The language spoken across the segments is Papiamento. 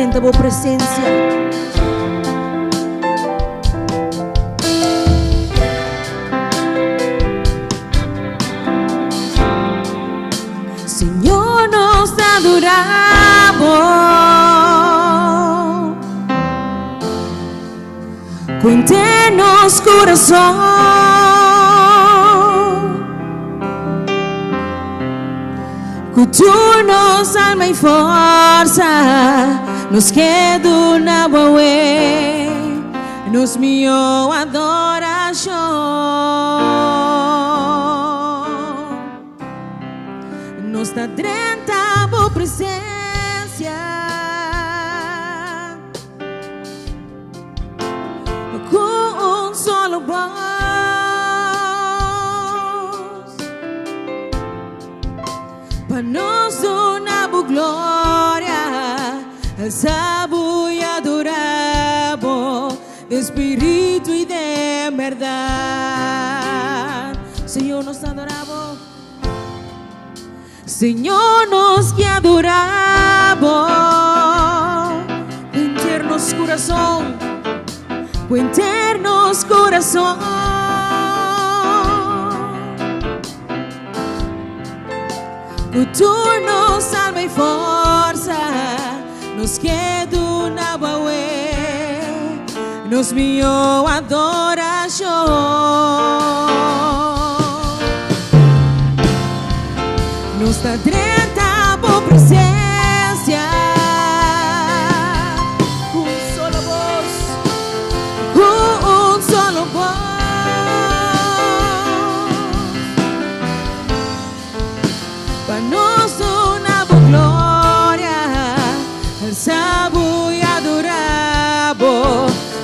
drenta bo presencia. Señor nos ta adora bo. Cuente nos corazón. Cu tur nos alma y forza nos ke duna bo awe nos mihó adoracion. Nos ta drenta bo presencia. Ku un solo bos. Pa nos duna bo gloria, alsa bo i adora bo den spiritu i den bèrdat. Señor, nos ta adora bo. Señor nos ke adora bo ku henter nos kurason, ku henter nos kurason. Ku tur nos alma i forsa nos ke duna bo awe nos mihó adorashon. Nos ta drenta bo presencia cu un solo voz, cu un solo voz. Pa nos duna bo gloria, alsa bo y adora bo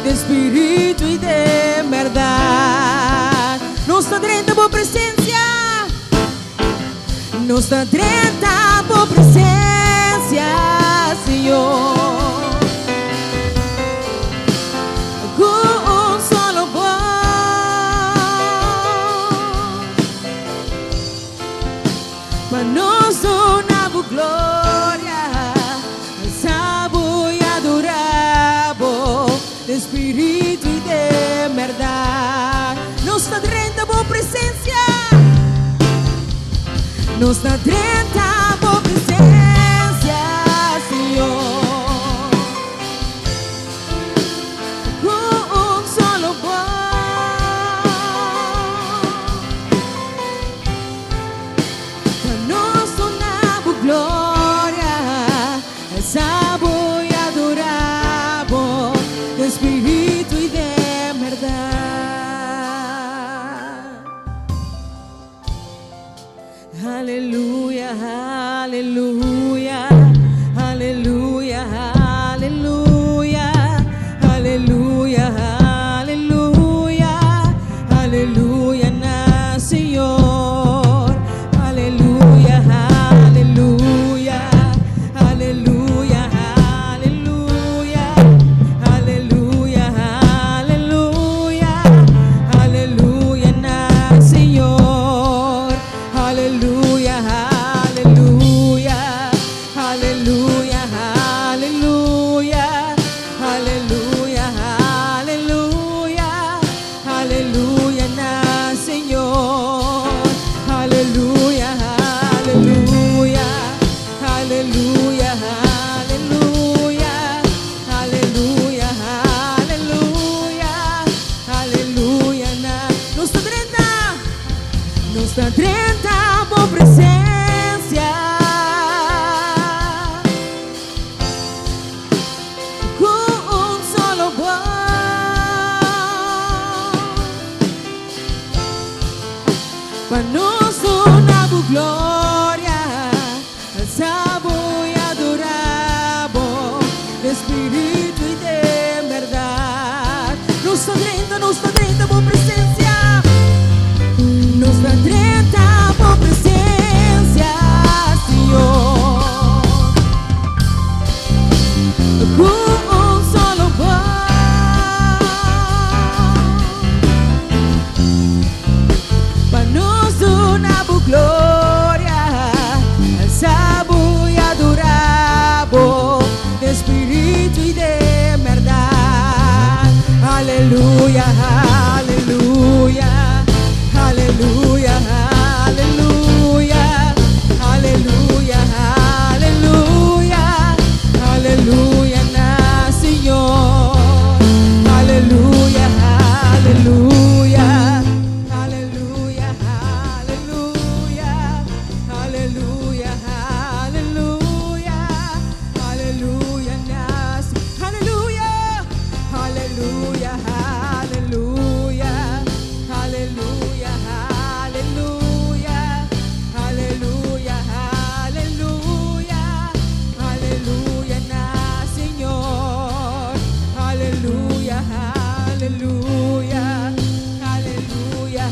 den spiritu y den berdad. Nos ta drenta bo presencia. Nos ta drenta bo presencia, Señor. Cu un solo voz. Pa nos duna bo gloria, alsa bo y adora bo den spiritu y den berdad. Nos ta drenta bo presencia. Nos ta drenta bo presencia, Señor. Cu un solo voz. Pa nos duna bo gloria, alsa bo y adora bo den spiritu y den berdad. Aleluya, aleluya, aleluya, aleluya, aleluya, aleluya, aleluya na Señor. Aleluya, aleluya, aleluya, aleluya, aleluya, aleluya, aleluya na Señor. Aleluya, aleluya, aleluya, aleluya, aleluya, aleluya, aleluya na Señor. Aleluya, aleluya, aleluya, aleluya, aleluya, aleluya, aleluya na. Nos ta drenta, nos ta drenta bo presencia. Cu un solo voz. Pa nos duna bo gloria, alsa bo y adora bo den spiritu y den berdad. Nos ta drenta, nos ta drenta bo presencia. Nos ta drenta bo presencia, Señor. Cu un solo voz. Pa nos duna bo gloria, alsa bo y adora bo den spiritu. Aleluya, aleluya, aleluya, aleluya, aleluya, aleluya, aleluya na Señor. Aleluya, aleluya, aleluya, aleluya, aleluya, aleluya, aleluya na Aleluya, aleluya, aleluya, aleluya, aleluya, aleluya, aleluya, aleluya na Señor. Aleluya, aleluya, aleluya,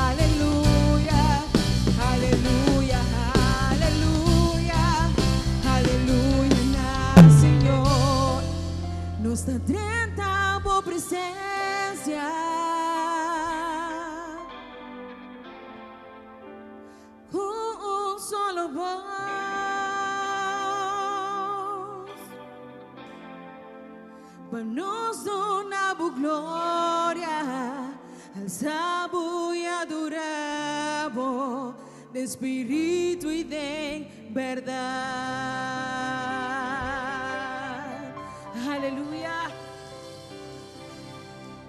aleluya, aleluya, aleluya, aleluya na Señor. Nos ta drenta bo presencia ku un solo bos. Pa nos duna bo gloria, alsa bo i adorá bo den spiritu i den bèrdat. Aleluya!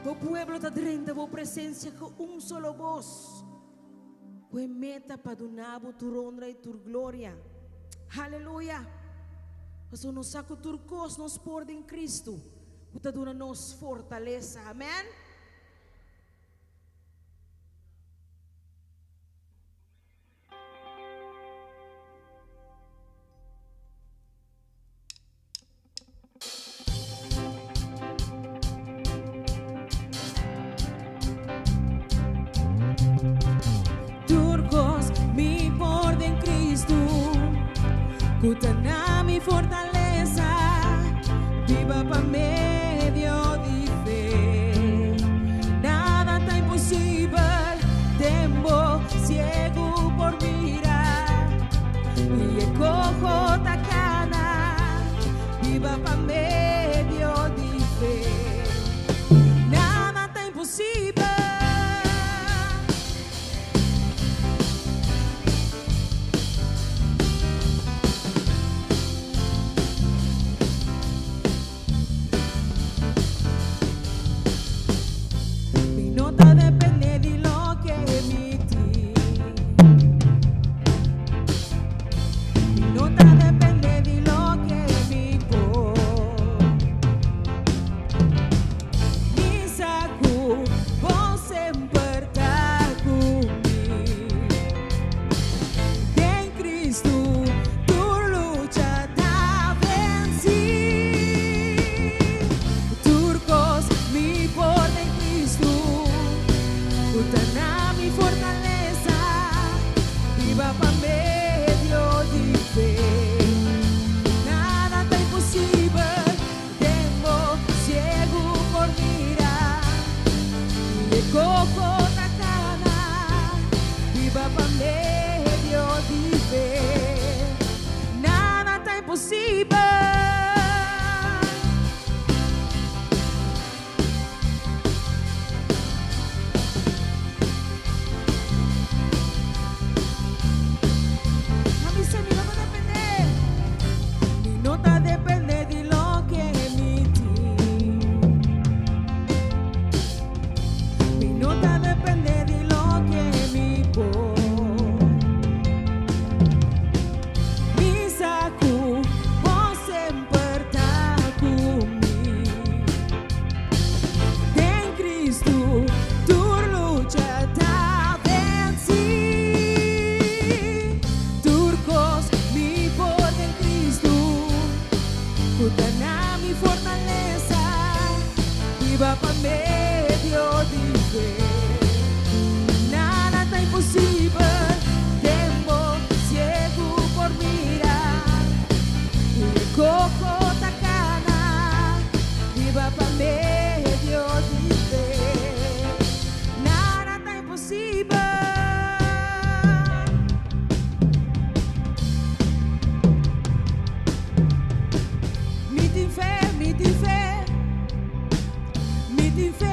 Bo pueblo ta drenta bo presensia ku un solo bos, ku e meta pa duna bo tur honra i tur gloria. Aleluya! Pasobra nos sa ku tur kos nos por den Kristu, ku ta duna nos fortalesa. Amèn! Tur kos mi por den Cristo, ku ta na mi fortalesa, biba pa medio di fe. Nada ta imposibel den bo, ciego por mira, i e coho ta cana, biba pa medio di fe. Nada ta imposibel. Mi no ta depende di loke mi tin. Mi no ta depende di loke mi por. Mi sa ku bo semper ta ku mi. Den Cristo tur lucha ta vencí. Tur cos mi por den Cristo, cu ta na mi fortaleza, biba pa medio di fe. Nada ta imposibel den bo, ciego por mira, i e coho ta cana, biba pa medio di fe. Nada ta imposibel. A mi se mi no ta depende. Mi no ta depende di loke mi tin. Mi no ta depende di loke mi por. Mi sa ku bo semper ta ku mi. Den Cristo tur lucha ta vencí. Tur kos mi por den Cristo, ku ta na mi fortalesa, biba pa medio di fe. Nada ta imposibel den bo, ciego por mira, i e coho ta cana, biba pa medio di fe. Nada ta imposibel. Mi tin fe, mi tin fe, mi tin fe.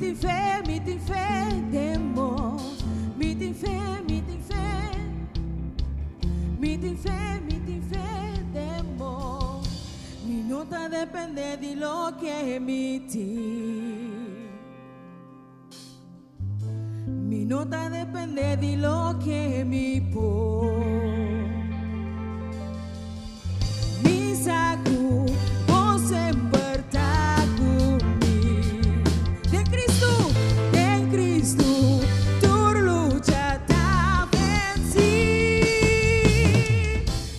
tin fe, mi tin fe den bo. Mi tin fe, mi tin fe. Mi tin fe, mi tin fe den bo. Mi no ta depende di loke mi tin. Mi no ta depende di loke mi por. Mi sa ku bo semper ta ku mi. Den Cristo, den Cristo, tur lucha ta vencí.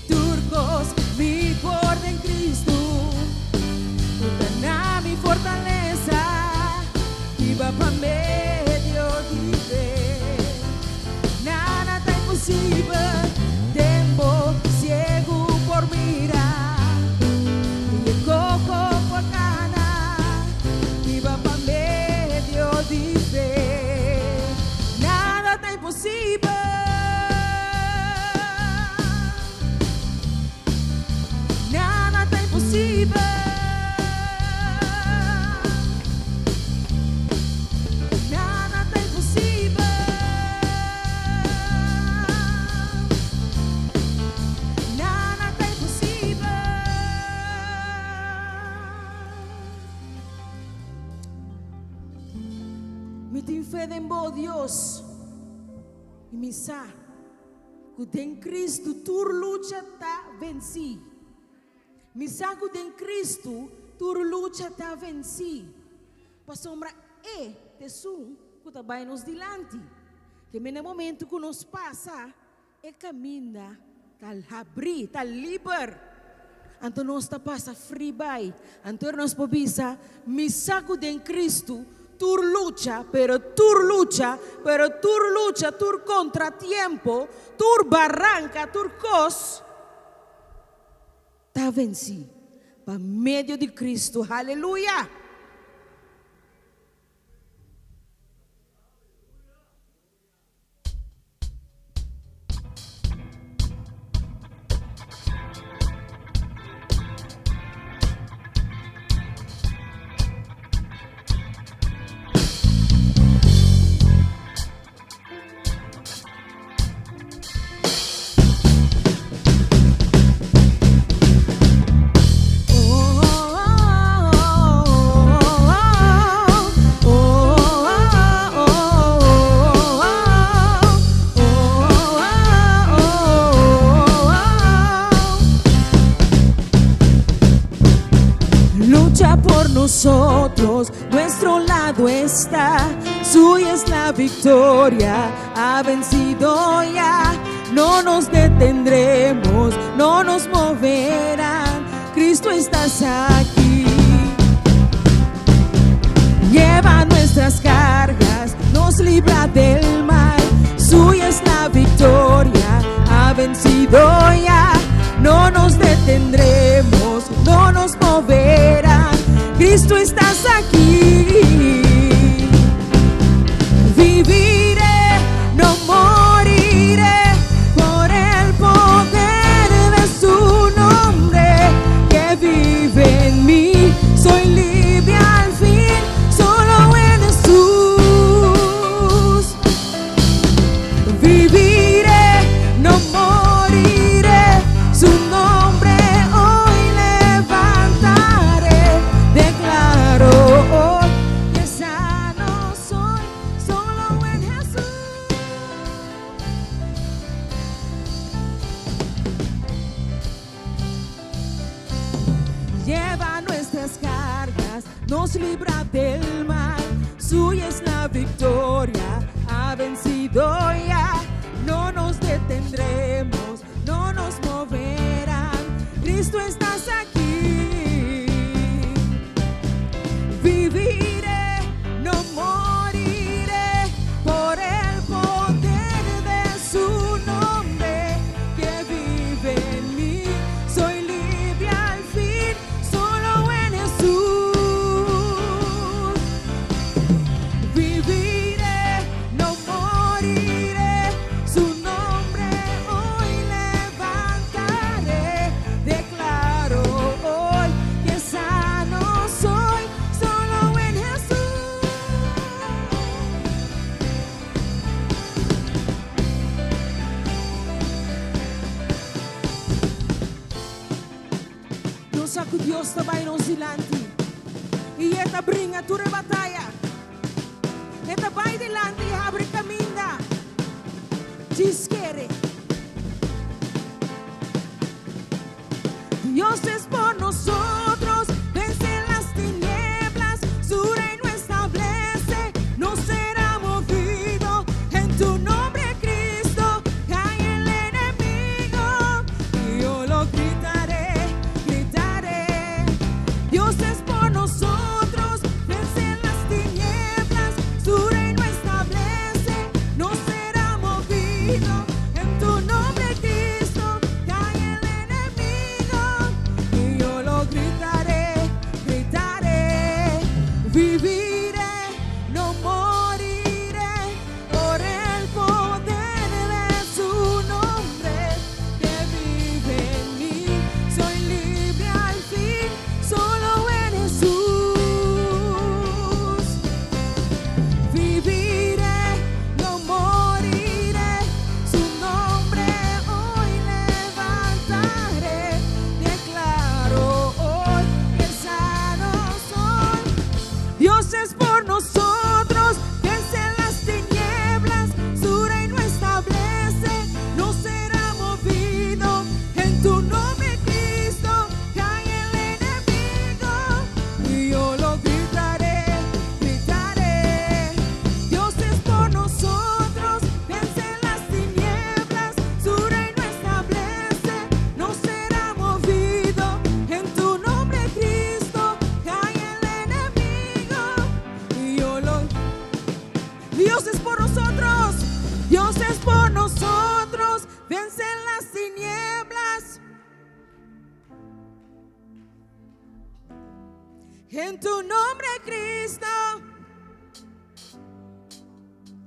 Tur kos mi por den Cristo, ku ta na mi fortalesa, biba pa medio di fe. Nada ta imposibel den bo, ciegu por mira, i e coho por cana, biba pa medio di fe. Nada ta imposibel. Nada ta imposibel. Nada ta imposibel. Nada ta imposibel. Mi tin fe den bo, Dios, i mi sa Ku den Kristu tur lucha ta vensí. Mi sa ku den Kristu tur lucha ta vensí, pasobra E ta esun ku ta bai nos dilanti. Ke mene momentu ku nos pasa, e kaminda ta habrí, ta liber. Anto nos ta pasa fri bai. Anto nos por bisa, Mi sa ku den Kristu tur lucha, pero tur lucha, pero tur lucha, tur kontratiempo, tur baranka, tur kos ta vensí pa medio di Kristu. Haleluya! Lucha por nosotros, nuestro lado está. Suya es la victoria, ha vencido ya. No nos detendremos, no nos moverán. Cristo estás aquí. Lleva nuestras cargas, nos libra del mal. Suya es la victoria, ha vencido ya. No nos detendremos, no nos moverán. Cristo estás aquí. Viviré, no moriré por el poder de su nombre que vive en mí. Soy libre al fin, solo en Jesús. Viviré, no moriré, su nombre hoy levantaré. Declaro hoy que sano soy, solo en Jesús. Lleva nuestras cargas, nos libra del mal. Suya es la victoria, ha vencido ya. No nos detendremos, no nos moverán. Cristo estás aquí. Viviré, no moriré por el poder de su nombre que vive en mí. Soy libre al fin, solo en Jesús. Viviré, no moriré, su nombre hoy levantaré. Declaro. Nos sa ku Dios ta bai nos dilanti i E ta bringa tur e bataya. E ta bai dilanti i habri kaminda. Djis kere. Dios es por nosotros, vence las tinieblas, su reino establece, no será movido. En tu nombre, Cristo, cae el enemigo. Y yo lo gritaré, gritaré. Dios es por nosotros, vence las tinieblas, su reino establece, no será movido. En tu nombre, Cristo, cae el enemigo. Y yo lo gritaré, gritaré. Viviré, no moriré, por el poder de su nombre que vive en mí. Soy libre al fin, solo en Jesús. Viviré, no moriré, su nombre hoy levantaré. Declaro hoy que sano soy. Dios es por nosotros, vence las tinieblas, su reino establece, no será movido. En tu nombre, Cristo, cae el enemigo. Y yo lo gritaré, gritaré. Dios es por nosotros, vence las tinieblas, su reino establece, no será movido. En tu nombre, Cristo, cae el enemigo. Y yo lo Dios es por nosotros, Dios es por nosotros, vence las tinieblas. En tu nombre, Cristo.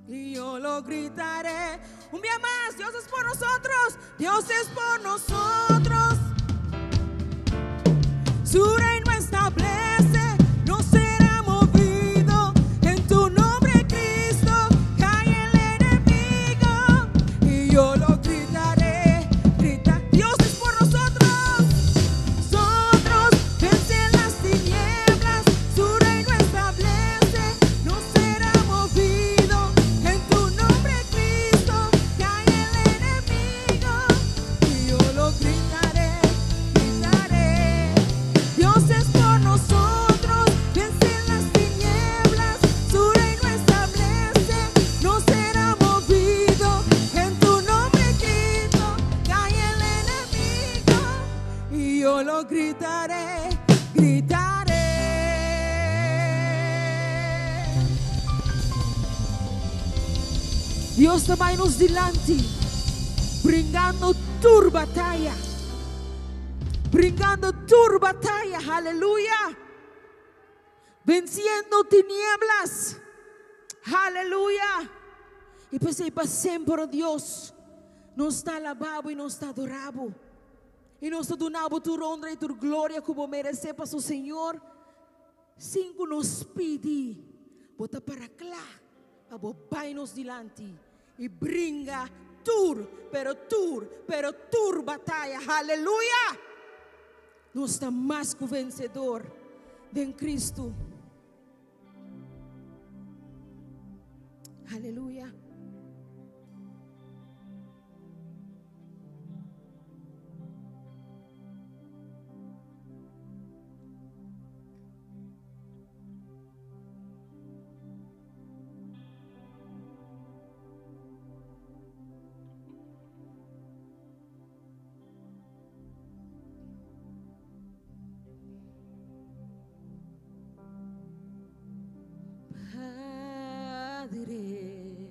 Y yo lo gritaré. Un día más, Dios es por nosotros, Dios es por nosotros. Su reino establece, no será movido. En tu nombre, Cristo, cae el enemigo. Y yo lo gritaré, grita. Dios es por nosotros. Nosotros vence las tinieblas, su reino establece, no será movido. En tu nombre, Cristo, cae el enemigo. Y yo lo gritaré, gritaré. Dios es por nosotros, vence las tinieblas, su reino establece, no será movido. En tu nombre, Cristo, cae el enemigo. Y yo lo gritaré, gritaré. Dios ta bai nos dilanti, bringando tur bataya. Bringando tur bataya, aleluya. Venciendo tinieblas, aleluya. I p'esei pa semper, oh Dios, nos ta alabá Bo i nos ta adorá Bo. I nos ta duna Bo tur honra i tur gloria ku Bo meresé paso Señor, sin ku nos pidi, Bo ta para kla pa Bo bai nos dilanti i bringa tur, pero tur, pero tur bataya. Aleluya! Nos ta mas ku vensedor den Kristu. Aleluya. Padre,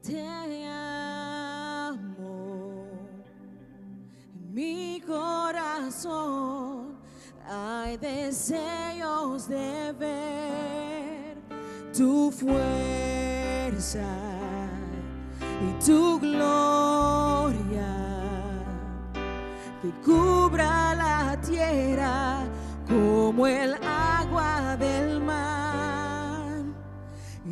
te amo. En mi corazón hay deseos de ver tu fuerza y tu gloria que cubra la tierra como el agua del mar.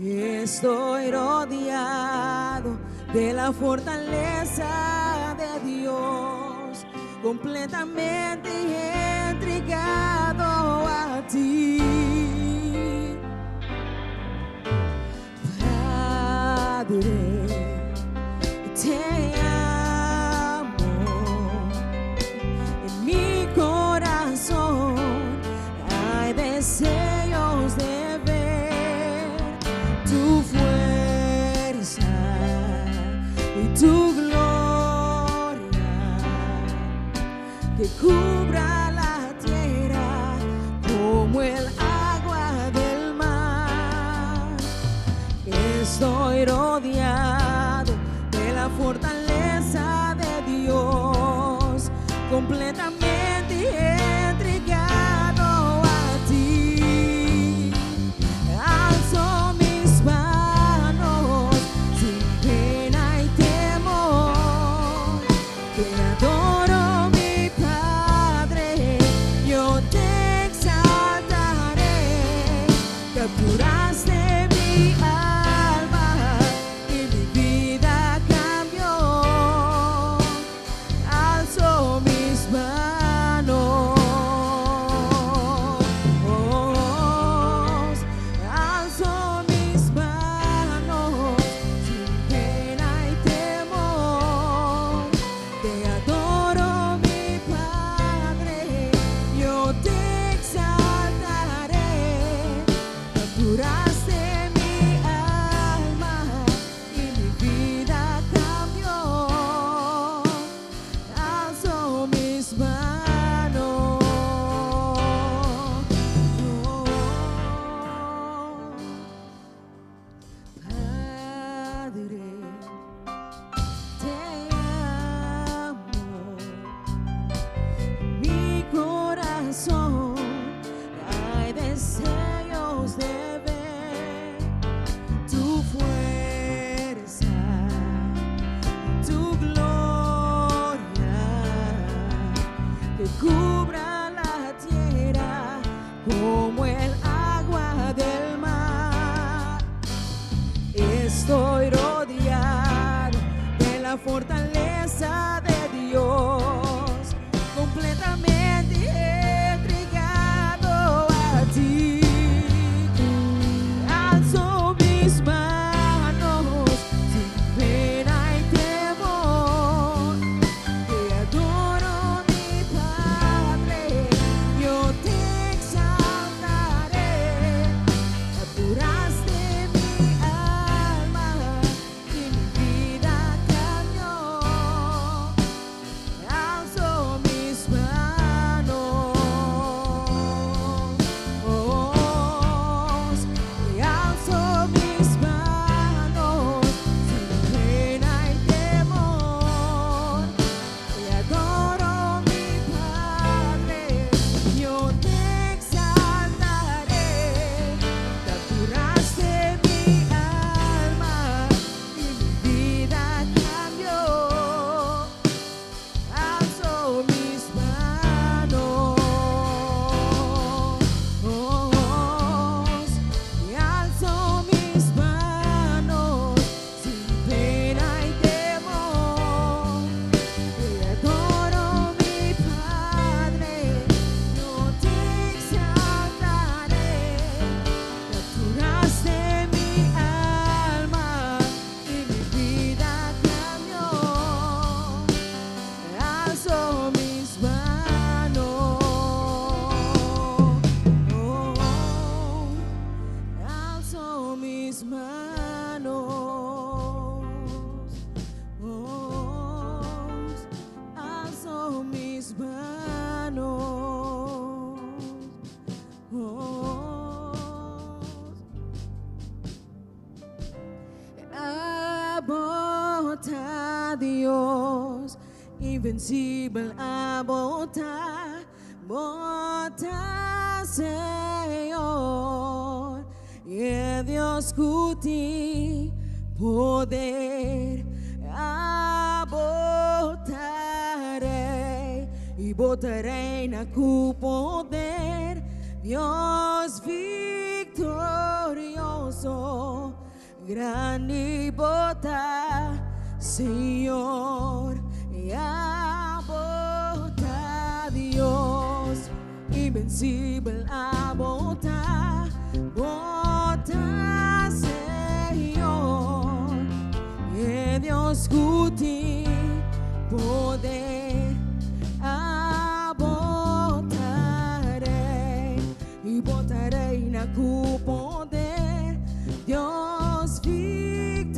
Estoy rodeado de la fortaleza de Dios, completamente. entregado a ti. Padre, te amo. En mi corazón hay deseos de ver tu fuerza y tu gloria que cubra la tierra como el agua del mar. Estoy rodeado de la fortaleza de Dios, completamente entregado a ti. Alzo mis manos sin pena y temor. Te adoro, mi Padre, yo te exaltaré. Capturaste mi alma y mi vida cambió. Alzo mis manos, alzo mis manos sin pena y temor. Te adoro, mi Padre, yo te exaltaré. Capturaste mi alma y mi vida cambió. Alzo mis manos. Padre, te amo. Mi corazón hay deseos de ver tu fuerza, tu gloria que cubra la tierra como el agua del mar. Estoy rodeado de la fortaleza de Dios, completamente entregado a ti. Alzo mis manos sin pena y temor. Te adoro, mi Padre, yo te exaltaré. Capturaste mi alma y mi vida cambió. Alzo mis manos y alzo mis manos sin pena y temor. Te adoro, mi Padre, yo te exaltaré. Capturaste mi alma y mi vida cambió. Alzo mis manos y alzo mis manos sin pena y temor. Te adoro, mi Padre, yo te exaltaré. Capturaste mi alma y mi vida cambió. Alzo mis manos, alzo mis manos, alzo mis manos. Abo ta Dios, invencibel abo ta, bo ta Señor, e Dios cu tin poder, abo ta Rey, y bo ta reina cu poder, Dios victorioso, grandi bo ta, Señor, abo ta Dios. Invencibel abo ta, bo ta Señor, e Dios ku tin poder. Abo ta Rey i bo ta reina ku poder, Dios victorioso.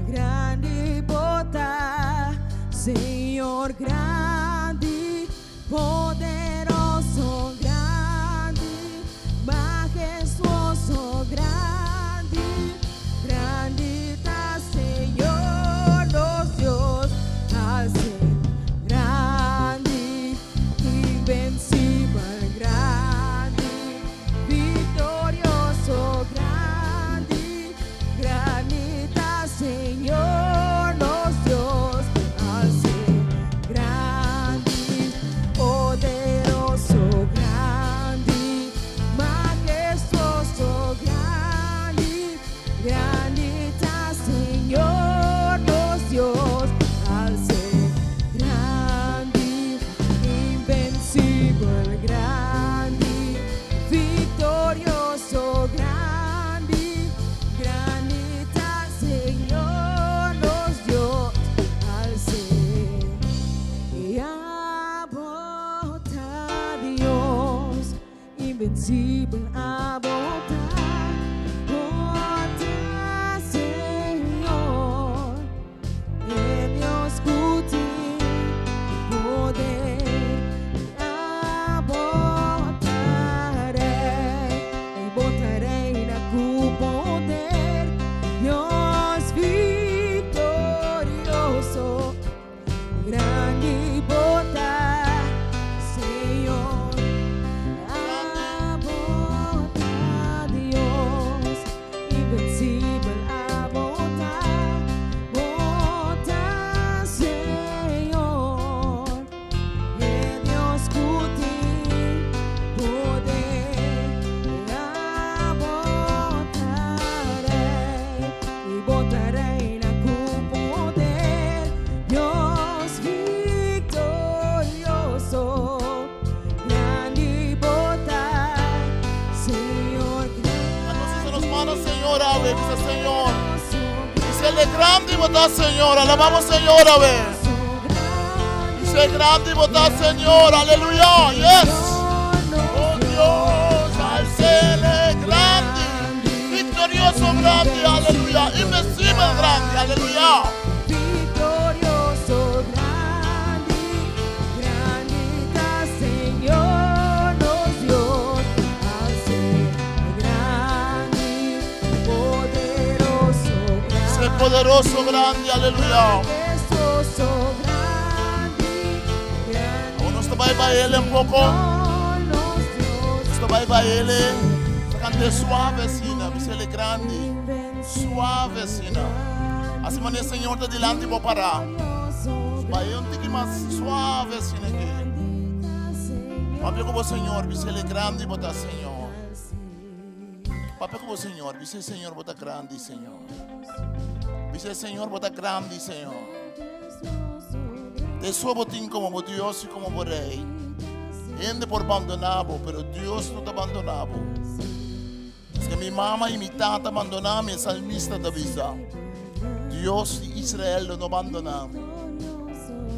Grandi bo ta, Señor, grandi, poderoso, grandi, majestuoso, grandi, grandi ta Señor, nos Dios, así grandi, invencibel, grandi, victorioso, grandi, grandi ta Señor, nos Dios, así grandi, poderoso, grandi, majestuoso, grandi, grandi ta Señor, nos Dios, así grandi, invencibel, grandi, victorioso, grandi, grandi ta Señor, nos Dios, así. I abo ta Dios, invencibel abo ta, bo ta Señor, e Dios ku tin poder. Abo ta Rey, i bo ta reina ku poder, Dios victorioso, grandi bo ta, Señor. Abo ta Dios, invencibel abo ta, bo ta Señor, e Dios ku tin poder. Abo ta Rey, i bo ta reina ku poder, Dios victorioso, grandi bo ta, Señor. Entonces nos manos, Señor, a ver, dice Señor. Dice el grande y bo ta, Señor. Alabamos, Señor, a ver. Dice grande y bo ta, Señor. Aleluya. Yes. Oh Dios, al ser grande, victorioso grande, aleluya. Invencible grande, aleluya. Victorioso, grandi, grandi ta Señor, nos Dios, hace grandi, poderoso, Sé poderoso grande, aleluya. Majestuoso, grandi, grandi. Awo nos ta bai baila un poko. Señor, nos Dios, Nos ta bai baila. Kanta suave asina, bis'é grandi. Suave asina. Asina manera Señor ta dilanti bo pará. Bai un tiki mas suave asina aki. Papia ku bo Señor, bis'é grandi bo ta Señor. Papia ku bo Señor, bis'é Señor bo ta grandi Señor. Bis'é Señor bo ta grandi Señor. Te so bo tin komo bo Dios i komo bo Rei. Hende por bandoná bo, pero Dios no ta bandoná bo. Maske mi mama i mi tata bandoná mi, salmista ta bisa. Dios di Israel lo no bandoná mi.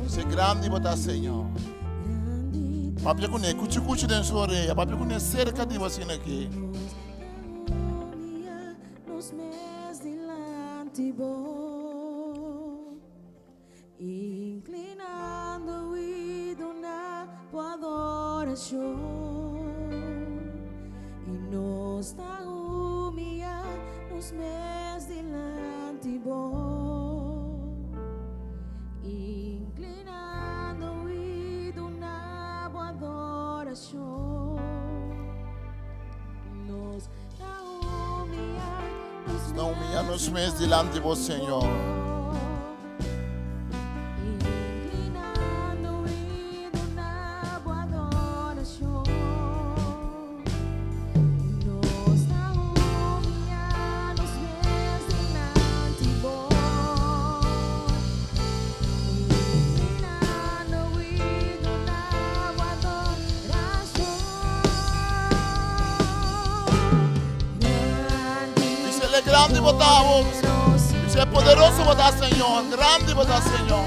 Bis'é grandi bo ta Señor. Papia kuné, kuchi kuchi den su orea. Papia kuné serka di bo asina aki. Nos mes dilanti bo, inclinando i duna bo adorashon. I nos ta humia nos mes dilanti bo, inclinando i duna bo adorashon. Nos ta humia nos Ta humia nos mes dilanti bo, Señor. Inclinando i duna bo adorashon. Nos ta humia nos mes dilanti bo. Inclinando i duna bo Grandi bo ta, oh. Bis'é poderoso bo ta, Señor. Grandi bo ta, Señor.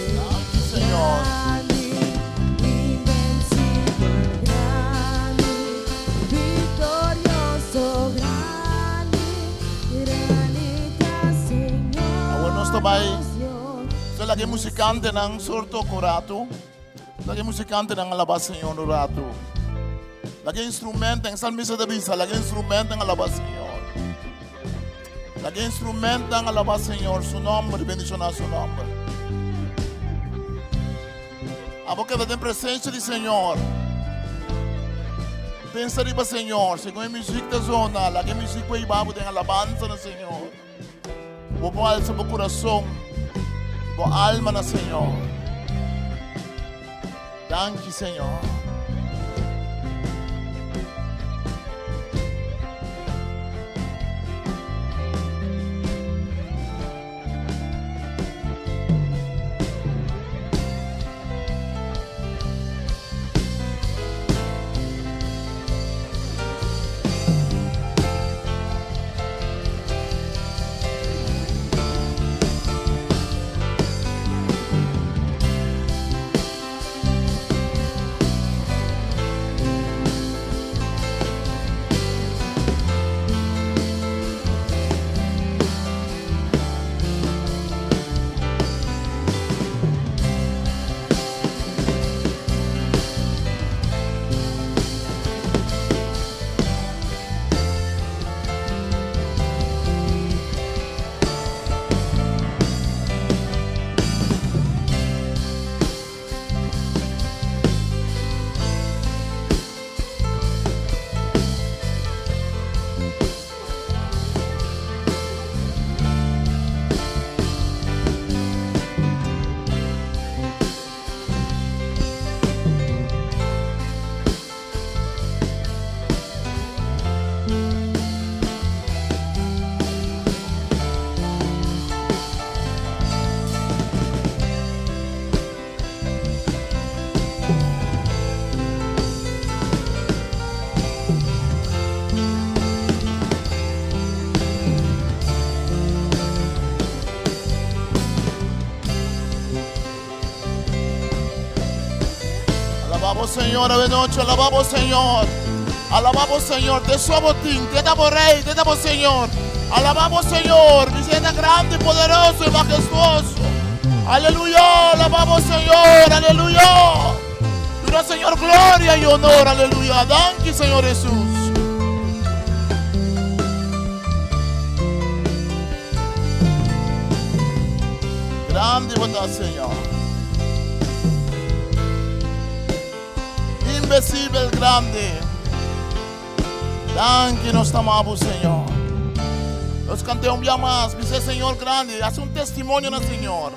Danki, Señor. Awor nos ta bai so laga e musikantenan sorto ku ratu. Laga e musikantenan alabá Señor un ratu. Laga e instrumentonan, e salmista ta bisa, laga e instrumentonan alabá Señor. Laga e instrumentonan alabá Señor, su nomber, bendishoná su nomber. Abo keda den presencia di Señor. Pensa riba Señor. Segun e muziek ta zona, laga e muziek por hiba bo den alabanza na Señor. Bo por alsa bo corazon, bo alma na Señor. Danki, Señor. Alabamos Señor a noche, alabamos Señor. Alabamos Señor, te somos tin, te damos Rey, te damos Señor. Alabamos Señor, mi grande, poderoso y majestuoso. Aleluya, alabamos Señor, aleluya. Duna Señor gloria y honor, aleluya. Danki Señor Jesús. Grandi bo ta, Señor. Invisibel grandi. Danki nos ta amabo, Señor. Nos cante un bia mas. Bisa Señor grandi. Hace un testimonio na Señor.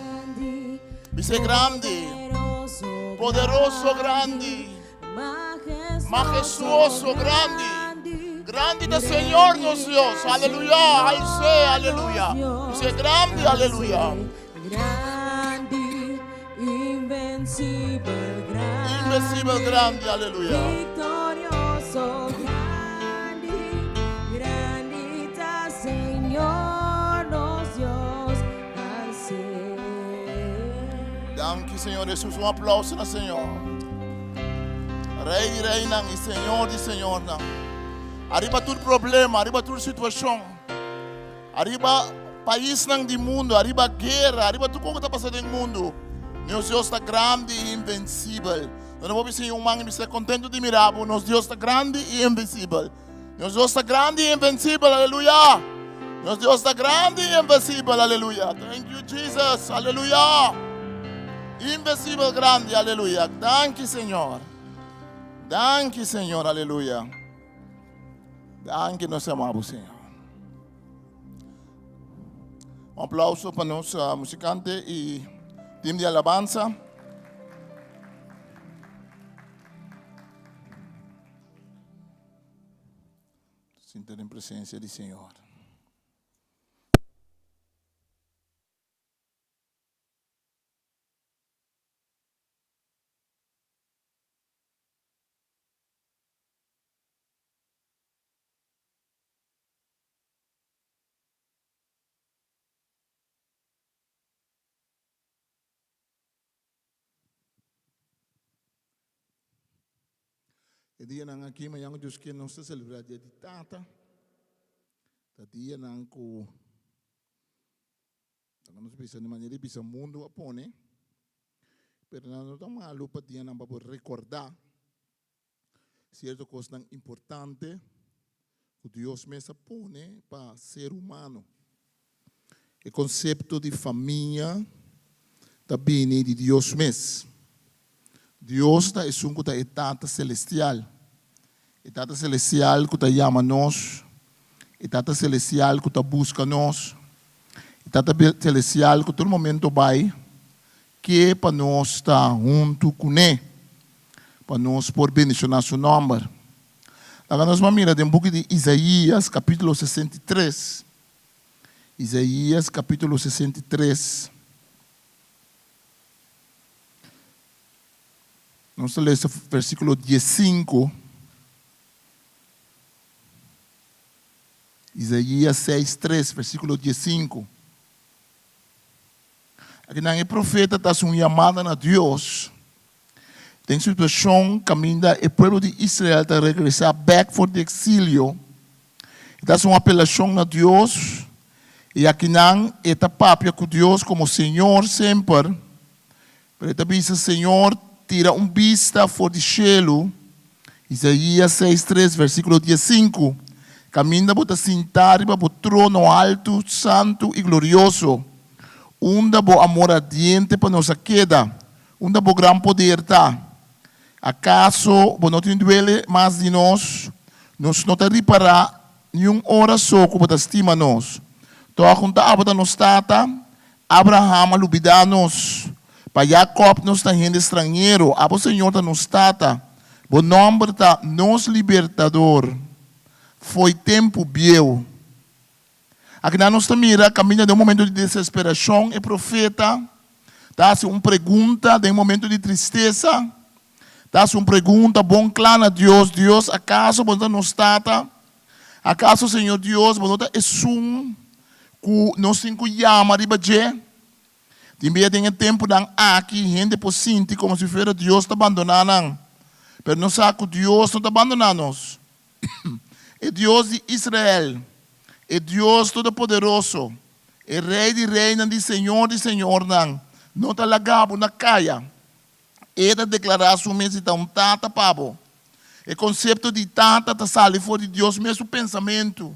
Bisa grandi. Poderoso grandi. Majestuoso grandi. Grandi ta Señor nos Dios. Aleluya. Alce, aleluya. Bisa grandi, aleluya. Grandi, invencibel, grandi. Invencibel grandi, aleluya. Victorioso, grandi, grandi ta Señor nos Dios al ser. Danki Señor Jesús. Un aplauso na Señor. Rey di reynan y Señor di señornan. Ariba tur problema, ariba tur situacion. Ariba paisnan di mundo, ariba guera, ariba tur kos ku ta pasa den mundo. Nos Dios ta grandi i invencibel. Nos no por bisa un man i bisa contento di mira bo. Nos Dios ta grandi i invencibel. Nos Dios ta grandi i invencibel. Aleluya. Nos Dios ta grandi i invencibel. Aleluya. Thank you, Jesus. Aleluya. Invisibel grandi, aleluya. Danki Señor. Danki Señor, aleluya. Danki nos amabo Señor. Un aplauso pa nos uh, musikante i team di alabanza. Sinta den presencia di Señor. E dianan aki mañan ku Dios kier nos ta selebrá Dia di Tata. Ta dianan ku laga nos bisa di manera di bisa mundu a pone, pero nan no ta malu pa dianan pa bo rekordá sierto kosnan importante ku Dios mes a pone pa ser humano. E konsepto di famia ta bini di Dios mes. Dios ta esun ku ta e Tata Selestial. E Tata Selestial ku ta yama nos, e Tata Selestial ku ta buska nos, e Tata Selestial ku tur momento bai ke pa nos ta huntu kuné, pa nos por bendishoná su nòmber. Laga nos ban mira den buki di Isaías kapítulo 63. Isaías capítulo 63. Nos ta lesa versículo 15. Isaías 6, 3, versículo 15. Akinan e profeta ta hasi un yamada na Dios den situashon kaminda e pueblo di Israel ta regresá bèk for di eksilio. E ta hasi un apelashon na Dios i akinan e ta papia ku Dios komo Señor semper, pero e ta bisa, Señor, tira un bista for di shelu, Isaías 6, 3, versíkulo 15, kaminda bo ta sintá riba bo trono altu, santu i glorioso. Unda bo amor ardiente pa nos a keda? Unda bo gran poder ta? Akaso bo no tin duele mas di nos? Nos no ta ripará niun ora so ku bo ta stima nos. Tòg un ta abo ta nos tata? Abraham a lubidá nos. Pa Jakòb nos ta hende stranhero. Abo, Señor, ta nos Tata. Bo nòmber ta nos Libertador. Fo'i tempu bieu. Akinan nos ta mira kaminda den un momento di desesperashon e profeta ta hasi un pregunta den momento di tristesa, ta hasi un pregunta bon kla na Dios, Dios, akaso bo no ta nos Tata? Akaso, Señor Dios, bo no ta esun ku nos tin ku yama riba dje? Tin bia den e tempunan aki hende por sinti komo si fuera Dios ta bandoná nan, pero nos sa ku Dios no ta bandoná nos. E Dios di Israel, e Dios Todopoderoso, e Rei di reinan di Señor di señornan, no ta laga bo na kaya. E ta deklará su mes di ta un Tata pa bo. E konsepto di Tata ta sali for di Dios mes su pensamentu,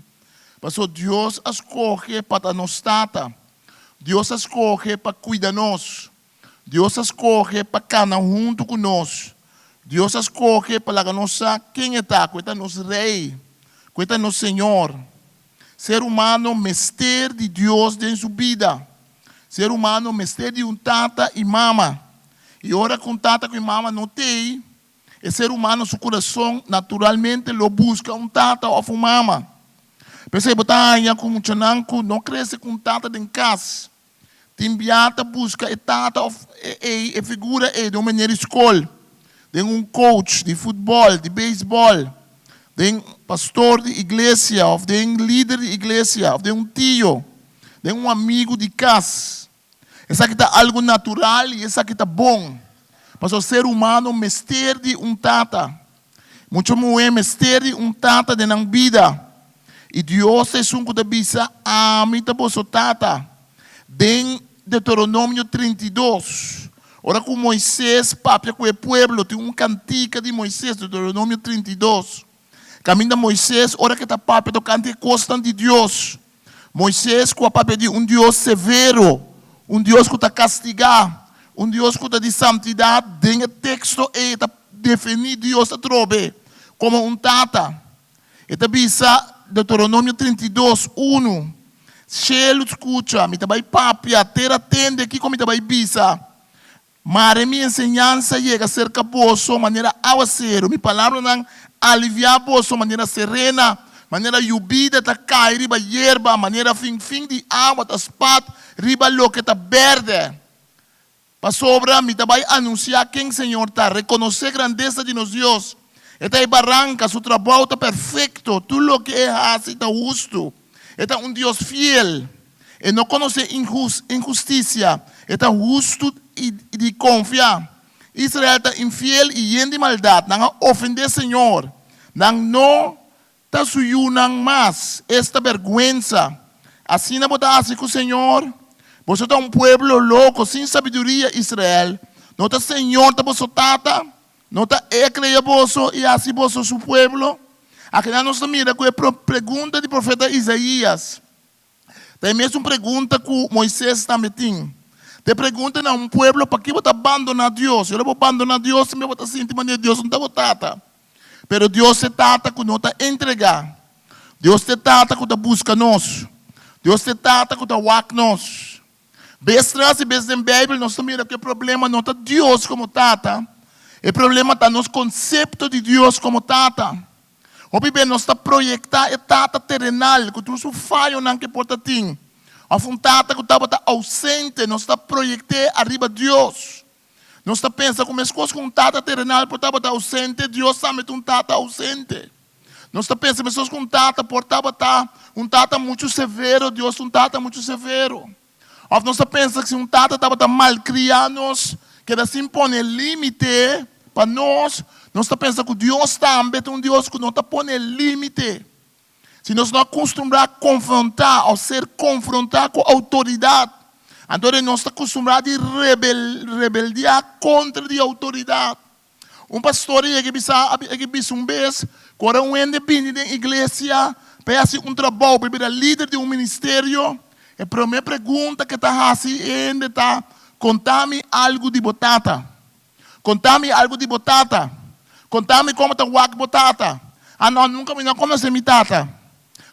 pasobra Dios a skohe pa ta nos Tata. Dios a skohe pa kuida nos. Dios a skohe pa kana huntu ku nos. Dios a skohe pa laga nos sa ken e ta, ku e ta nos Rei, ku e ta nos Señor. Ser humano mester di Dios den su bida. Ser humano mester di un tata i mama. I ora ku un tata ku i mama no t'ei, e ser humano su kurason naturalmente lo buska un tata òf un mama. P'esei bo ta haña ku muchanan ku no krese ku un tata den kas, Tin bia ta buska e tata of e ei, e figura ei den un meneer di skol, den un coach di futbòl, di beisbòl, den pastor di iglesia of den lider di iglesia of den un tio, den un amigu di kas. Esaki ta algu natural i esaki ta bon, pasobra ser humano mester di un tata. Mucha muhé mester di un tata den nan bida. I Dios ta esun ku ta bisa, Ami ta boso tata. Den Deuteronomio 32, ora ku Moises papia ku e pueblo, tin un kantika di Moises, Deuteronomio 32, kaminda Moises, ora ku e ta papia tokante e kosnan di Dios, Moises ku a papia di un Dios severo, un Dios ku ta kastigá, Un Dios ku ta di santidat. Den e teksto ei e ta definí Dios atrobe komo un Tata. E ta bisa, Deuteronomio 32, 1, Shelu skucha, mi ta bai papia, tera tende kiko mi ta bai bisa. Mare mi enseñansa yega serka boso manera awaseru, mi palabranan aliviá boso manera serena, manera yubida ta kai riba yerba, manera finfin di awa ta spat riba loke ta bèrdè. Pasobra mi ta bai anunsiá ken Señor ta, rekonosé grandesa di nos Dios. E ta e baranka, su trabou ta perfekto, tur loke e hasi ta hustu. E ta un Dios fiel. E no konosé inhustisia, e ta hustu i di konfia. Israel ta infiel i yen di maldat, nan a ofendé Señor. Nan no ta su yunan mas, esta bèrgwensa! Asina bo ta hasi ku Señor? Boso ta un pueblo loko, sin sabiduria, Israel. No ta Señor ta boso Tata? No ta E a krea boso i hasi boso su pueblo? Akinan nos ta mira ku e pregunta di profeta Isaías ta e mesun pregunta ku Moises tambe tin. Ta e pregunta na un pueblo, Pakiko bo ta bandoná Dios? I ora bo bandoná Dios, tambe bo ta sinti manera Dios no ta bo Tata. Pero Dios ta e Tata ku no ta entregá. Dios ta e Tata ku ta buska nos. Dios ta e Tata ku ta wak nos. Bes tras i bes den Beibel nos ta mira ku e problema no ta Dios komo Tata, e problema ta nos konsepto di Dios komo Tata. Hopi bes nos ta proyektá e tata terenal ku tur su fayonan ku e por ta tin, òf un tata ku tabata ousente, nos ta proyekt'é ariba Dios. Nos ta pensa ku meskos ku un tata terenal por tabata ousente, Dios tambe ta un tata ousente. Nos ta pensa meskos ku un tata por tabata un tata muchu severo, Dios ta un tata muchu severo. Òf nos ta pensa ku si un tata tabata malkriá nos, keda sin pone límite pa nos, nos ta pensa ku Dios tambe ta un Dios ku no ta pone límite. Si nos no a kustumbrá konfrontá òf ser konfrontá ku outoridat, anto nos ta kustumbrá di rebeldiá kontra di outoridat. Un pastor a yega i bisa, a yega i bisa un bes ku ora un hende bini den iglesia pa e hasi un trabou, pa e bira lider di un ministerio, e promé pregunta ku e ta hasi e hende ta, Konta mi algu di bo tata. Konta mi algu di bo tata. Konta mi komo ta wak bo tata. Ah no, nunka mi no a konosé mi tata.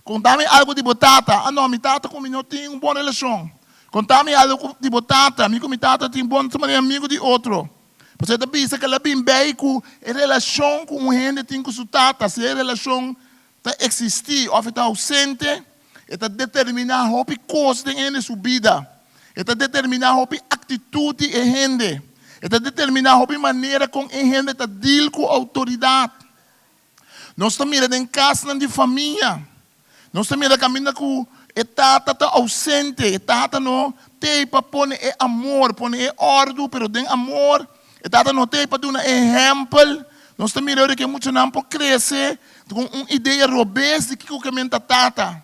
Konta mi algu di bo tata. Ah no, mi tata ku mi no tin un bon relashon. Konta mi algu di bo tata. Mi ku mi tata tin bon, manera amigu di otro. Pasobra e ta bisa ku el a bin bei ku e relashon ku un hende tin ku su tata, si e relashon ta eksistí òf e ta ousente, e ta determiná hopi kos den hende su bida. E ta determiná hopi aktitut di e hende. E ta determiná hopi manera kon e hende ta dil ku outoridat. Nos ta mira den kasnan di famia. Nos ta mira kaminda ku e tata ta ousente. E tata no t'ei pa pone e amor, pone e òrdu, pero den amor. E tata no t'ei pa duna ehèmpel. Nos ta mira ora ku e muchanan por krese ku un idea robes di kiko ke men ta tata.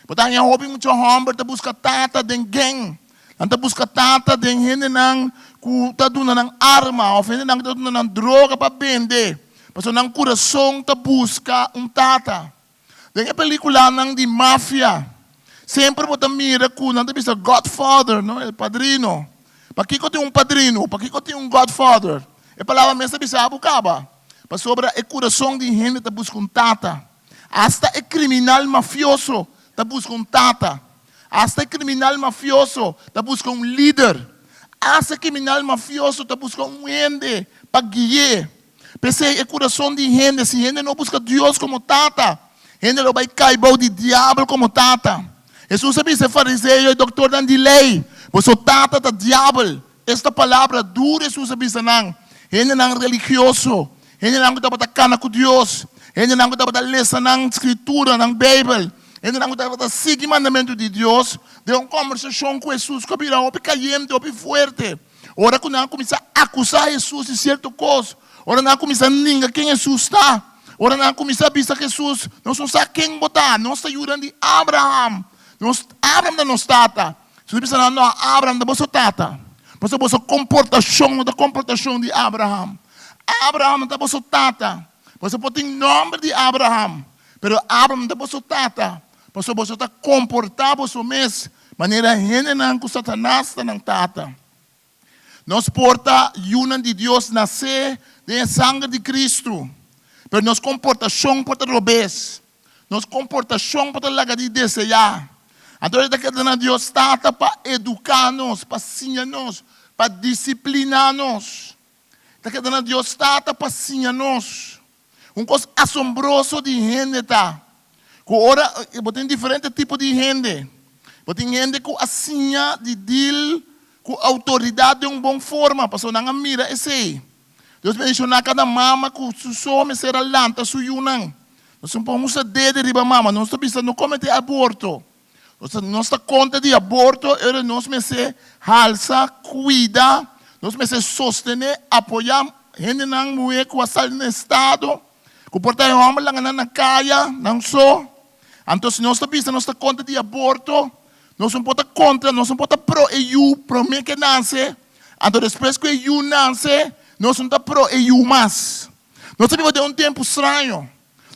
Bo ta haña hopi mucha hòmber ta buska tata den gèng. Nan ta buska tata den hendenan ku ta duna nan arma òf hendenan ku ta duna nan droga pa bende, pasobra nan kurason ta buska un tata. Den e pelíkulanan di mafia, semper bo ta mira ku nan ta bisa godfather, no, el padrino. Pakiko tin un padrino? Pakiko tin un godfather? E palabra mes ta bisa bo kaba, pasobra e kurason di hende ta buska un tata. Asta e kriminal mafioso ta buska un tata. Asta e kriminal mafioso ta buska un lider. Asta e kriminal mafioso ta buska un hende pa gui'é. P'esei e kurason di hende, si hende no buska Dios komo Tata, hende lo bai kai bou di diabel komo tata. Hesus a bisa e fariseo i doktornan di lei, Boso tata ta diabel. Esta palabra duru Hesus a bisa nan, hendenan religioso, hendenan ku tabata kana ku Dios, hendenan ku tabata lesa nan Skritura, nan Beibel, hendenan ku tabata sigui mandamentu di Dios. Den un kòmbersashon ku Hesus ku a bira hopi kayente, hopi fuerte, ora ku nan a kuminsá akusá Hesus di sierto kos, ora nan a kuminsá ninga ken Hesus ta, ora nan a kuminsá bisa Hesus, Nos no sa ken bo ta, nos ta yunan di Abraham, nos, Abraham ta nos tata. Jesús bisa nan, No, Abraham ta boso tata, pasobra boso komportashon no ta komportashon di Abraham. Abraham no ta boso tata. Boso por tin nòmber di Abraham, pero Abraham no ta boso tata, pasobra boso ta komportá boso mes manera hendenan ku Satanas ta nan tata. Nos por ta yunan di Dios nasé den e sanger di Kristu, pero nos komportashon por ta robes. Nos komportashon por ta laga di deseá. Anto e ta keda na Dios Tata pa eduká nos, pa siña nos, pa disipliná nos. Ta keda na Dios Tata pa siña nos. Un kos asombroso di hende ta ku ora bo tin diferente tipo di hende. Bo tin hende ku a siña di deal ku outoridat den un bon forma pasobra nan a mira esei. Dios bendishoná kada mama ku su so mester a lanta su yunan. Nos no por usa dede riba mama. Nos ta bisa no kometé aborto. Nos ta kontra di aborto ora nos mester halsa, kuida, nos mester sostené, apoyá hendenan muhé ku a sali na estado, ku por ta e hòmber laga nan na kaya, nan so. Anto si nos ta bisa nos ta kontra di aborto, nos no por ta kontra, nos no por ta pro e yu promé ke nase, anto despues ku e yu nase, nos no ta pro e yu mas. Nos ta biba den un tempu straño.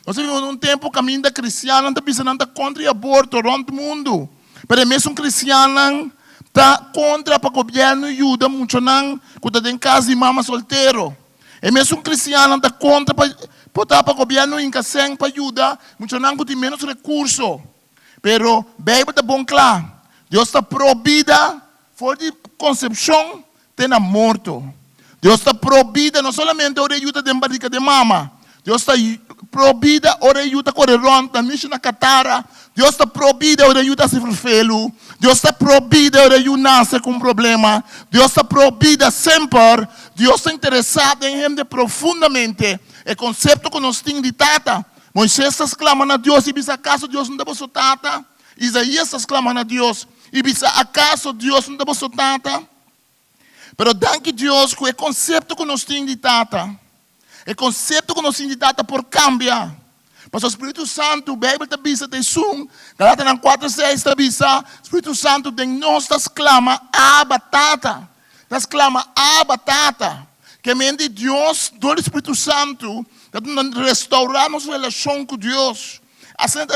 Nos ta biba den un tempu kaminda kristiannan ta bisa nan ta kontra e aborto rònt mundu, pero e mesun kristiannan ta kontra pa gobièrnu yuda muchanan ku ta den kas di mama soltero. E mesun kristiannan ta kontra pa por ta pa gobièrnu hinka sèn pa yuda muchanan ku tin ménos rekurso. Pero Beibel ta bon kla, Dios ta pro bida for di konsepshon te na morto. Dios ta pro bida no solamente ora e yu ta den barika den mama. Dios ta pro bida ora e yu ta kore rònt na mishi na katara. Dios ta pro bida ora e yu ta hasi ferfelu. Dios ta pro bida ora e yu nase ku un problema. Dios ta pro bida semper. Dios ta interesá den hende profundamente. E konsepto ku nos tin di tata. Moises ta sklama na Dios i bisa, Akaso Dios no ta boso tata? Isaías ta sklama na Dios i bisa, Akaso Dios no ta boso Tata? Pero danki Dios ku e konsepto ku nos tin di Tata, e konsepto ku nos tin di Tata por kambia. Pasobra Spiritu Santu, Beibel ta bisa ta esun, Galatanan 4:6 ta bisa, Spiritu Santu den nos ta sklama, Abba, Tata. Ta sklama, Abba, Tata. Ke men di Dios, dor di Spiritu Santu, ta restourá nos relashon ku Dios. Asina ta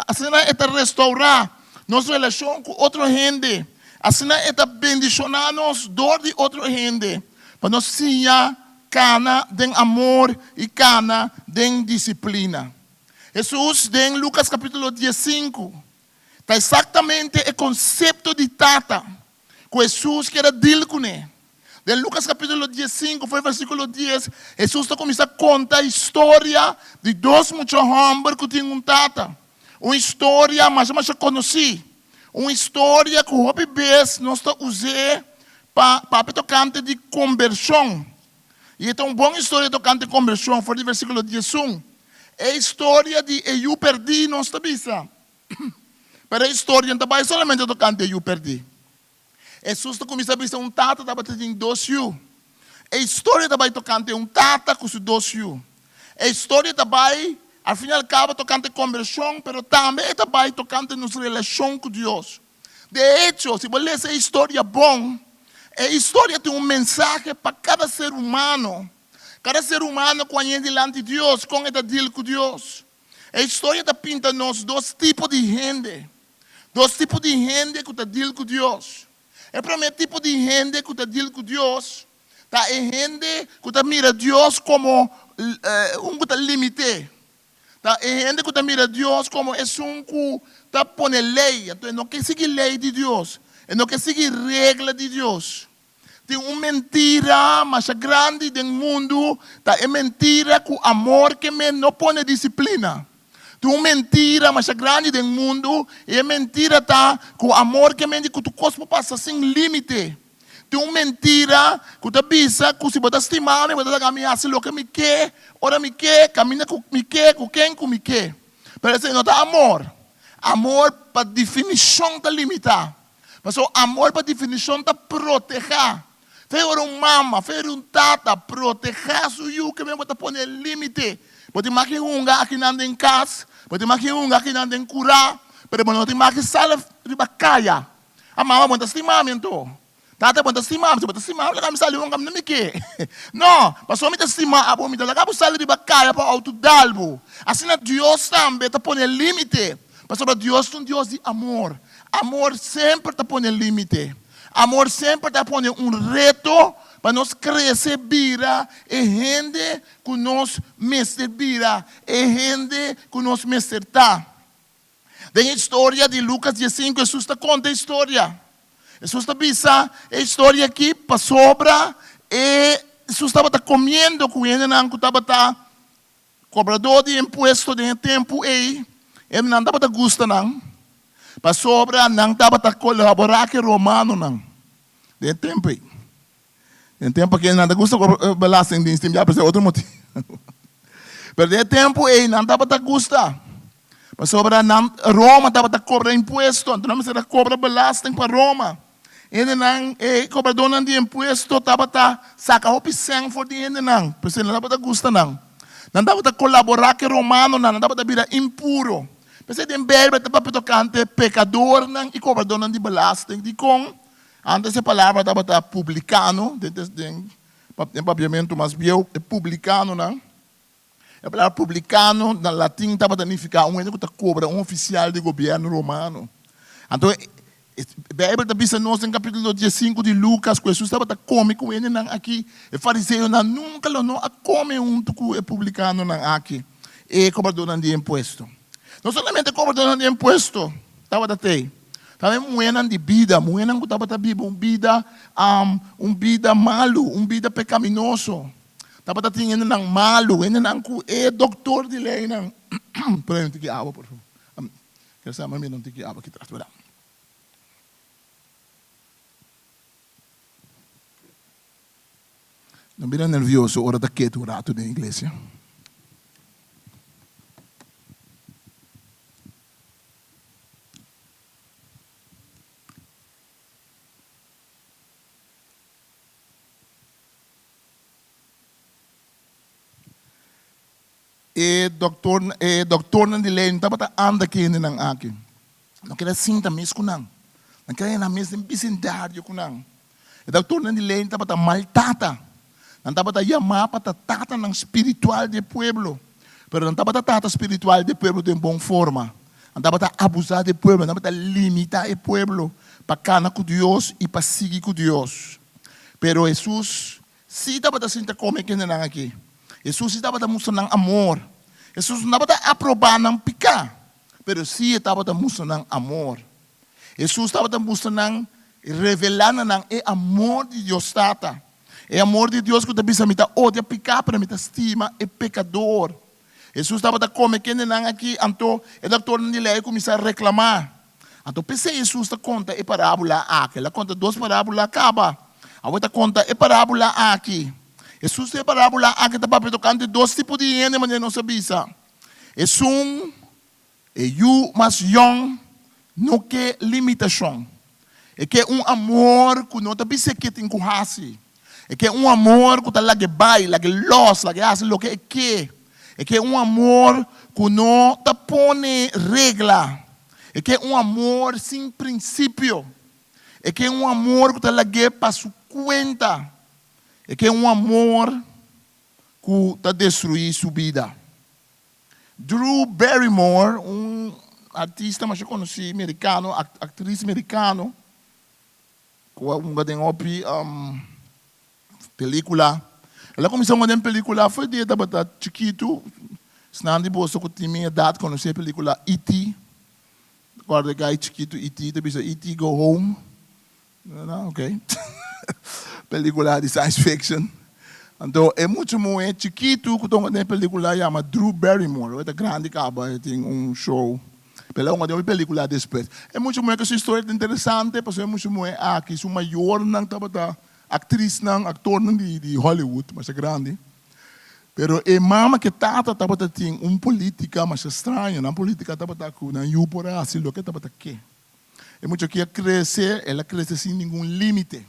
asina e ta restourá nos relashon ku otro hende. Asina e ta bendishoná nos dor di otro hende pa nos siña kana den amor i kana den disiplina. Hesus den Lukas kapítulo diesinku ta eksaktamente e konsepto di tata ku Hesus kier a dil kuné. Den Lukas kapítulo diesinku for e versíkulo dies, Hesus ta kuminsá konta historia di dos mucha hòmber ku tin un tata. Un historia masha masha konosí. Un historia ku hopi bes nos ta us'é pa papia tokante di kombershon. I e ta un bon historia tokante kombershon for di versíkulo diesun. E historia di e yu pèrdí nos ta bisa. Pero e historia no ta bai solamente tokante e yu pèrdí. Hesus ta kuminsá bisa un tata tabata tin dos yu. E historia ta bai tokante un tata ku su dos yu. E historia ta bai, al fin i al kabo, tokante kombershon, pero tambe e ta bai tokante nos relashon ku Dios. De echo, si bo lesa e historia bon, e historia tin un mensahe pa kada ser humano. Kada ser humano ku a yega dilanti Dios, kon e ta deal ku Dios. E historia ta pinta nos dos tipo di hende. Dos tipo di hende ku ta deal ku Dios. E promé tipo di hende ku ta deal ku Dios ta e hende ku ta mira Dios komo un ku ta limit'é. Ta e hende ku ta mira Dios komo esun ku ta pone lei. Anto e no ke sigui lei di Dios. E no ke sigui regla di Dios. Tin un mentira masha grandi den mundu, ta e mentira ku amor ke men no pone disiplina. Tin un mentira masha grandi den mundu, i e mentira ta ku amor ke men di ku tur kos por pasa sin límite. Tin un mentira ku ta bisa ku si bo ta stima mi, bo ta laga mi hasi loke mi ke, ora mi ke, kaminda ku mi ke, ku ken ku mi ke. Pero esei no ta amor. Amor pa definishon ta limitá. Pasobra amor pa definishon ta protehá. Fe ora un mama, fe ora un tata protehá su yu ke men bo ta pone límite. Bo tin maki hunga akinan den kas, bo tin maki hunga akinan den kurá, pero bo no tin maki sali riba kaya. A mama bo no ta stima mi anto. Tata bo no ta stima mi, si bo ta stima mi laga mi sali hunga mi no mi ke. No, pasobra mi ta stima abo mi ta laga bo sali riba kaya pa outo dal bo. Asina Dios tambe ta pone límite, pasobra Dios ta un Dios di amor. Amor semper ta pone límite. Amor semper ta pone un reto pa nos krese bira e hende ku nos mester bira, e hende ku nos mester ta. Den e historia di Lukas diesinku Hesus ta konta e historia. Hesus ta bisa e historia aki pasobra e Hesus tabata komiendo ku hendenan ku tabata kobradó di impuesto den e tempu ei. Hendenan tabata gusta nan pasobra nan tabata kolaborá ku e romanonan den e tempu ei. Den tempu aki nan ta gusta kobra belastingdienst tin bia por esei otro motibu. Pero den e tempu ei nan tabata gusta pasobra nan Roma tabata kobra impuesto anto nan mester a kobra belasting pa Roma. Hendenan e kobradónan di impuesto tabata saka hopi sèn for di hendenan p'esei nan tabata gusta nan. Nan tabata kolaborá ku e romanonan, nan tabata bira impuro. P'esei den Beibel ta papia tokante pekadornan i kobradónan di belasting. Dikon? Antes e palabra tabata publicano, den den papiamentu mas bieu, e publicanonan. E palabra publicano na latin tabata nifica un hende cu ta cobra, un oficial di gobierno romano. Anto e Bijbel ta bisa nos den capitulo diesinku di Lucas cu Jesus tabata come cu hendenan aki. E fariseonan nunca lo no a come hunto cu e publicanonan aki, e cobradornan di impuesto. No solamente cobradornan di impuesto tabata tey. Tambe muhénan di bida, muhénan ku tabata biba un bida, un bida malu, un bida pekaminoso. Tabata tin hendenan malu, hendenan ku e doktor di leinan. Pone un tiki awa, por favor. Ker sa mami un tiki awa aki tras, berdad. No bira nervioso ora ta ketu un ratu den iglesia. E doktor, e doktornan di lei no tabata anda ku e hendenan aki. Nan keda sinta mes ku nan. Nan keda yena mes den bisindario ku nan. E doktornan di lei tabata mal tata. Nan tabata yamá pa ta tatanan spiritual di e pueblo. Pero nan tabata tata spiritual di e pueblo den bon forma. Nan tabata abusá di e pueblo, nan tabata limitá e pueblo pa kana ku Dios i pa sigui ku Dios. Pero Hesus sí tabata sinta kome ku hendenan aki. Hesus sí tabata mustra nan amor. Hesus no tabata aprobá nan piká, pero sí e tabata mustra nan amor. Hesus tabata mustra nan, revelá na nan e amor di Dios Tata. E amor di Dios ku ta bisa, Mi ta odia piká, pero mi ta stima e pekador. Hesus tabata kome kendenan aki, anto e doktornan di lei a kuminsá reklamá. Anto p'esei Hesus ta konta e parábula aki. El a konta dos parábula kaba. Awor e ta konta e parábula aki. Hesus den e parábula aki ta papia tokante dos tipo di hende manera nos a bisa. Esun E yu mas yòn no ke limitashon. E ke un amor ku no ta bis'é ke tin ku hasi. E ke un amor ku ta lag'é bai, lag'é lòs, lag'é hasi loke e ke. E ke un amor ku no ta pone regla. E ke un amor sin prinsipio. E ke un amor ku ta lag'é pa su kuenta. E ke un amor ku ta destruí su bida. Drew Barrymore, un artista masha konosí merikano, aktris merikano, ku a hunga den hopi pelikula. El a kuminsá hunga den pelikula for di e tabata chikitu. Esnan di boso ku tin mi edat konosé e pelikula E.T. Kòrda e gai chikitu E.T. ta bisa E.T. go home. No, ok. Pelikula di science fiction. Anto e mucha muhé chikitu ku ta hunga den e pelikula yama Drew Barrymore. E ta grandi kaba, e tin un show. Pero el a hunga den hopi pelikula despues. E mucha muhé ku su historia ta interesante pasobra e mucha muhé aki su mayornan tabata aktrisnan, aktornan di Hollywood masha grandi. Pero e mama ku e tata tabata tin un politika masha straño. Nan politika tabata ku nan yu por a hasi loke e tabata ke. E mucha aki a krese, el a krese sin ningun límite.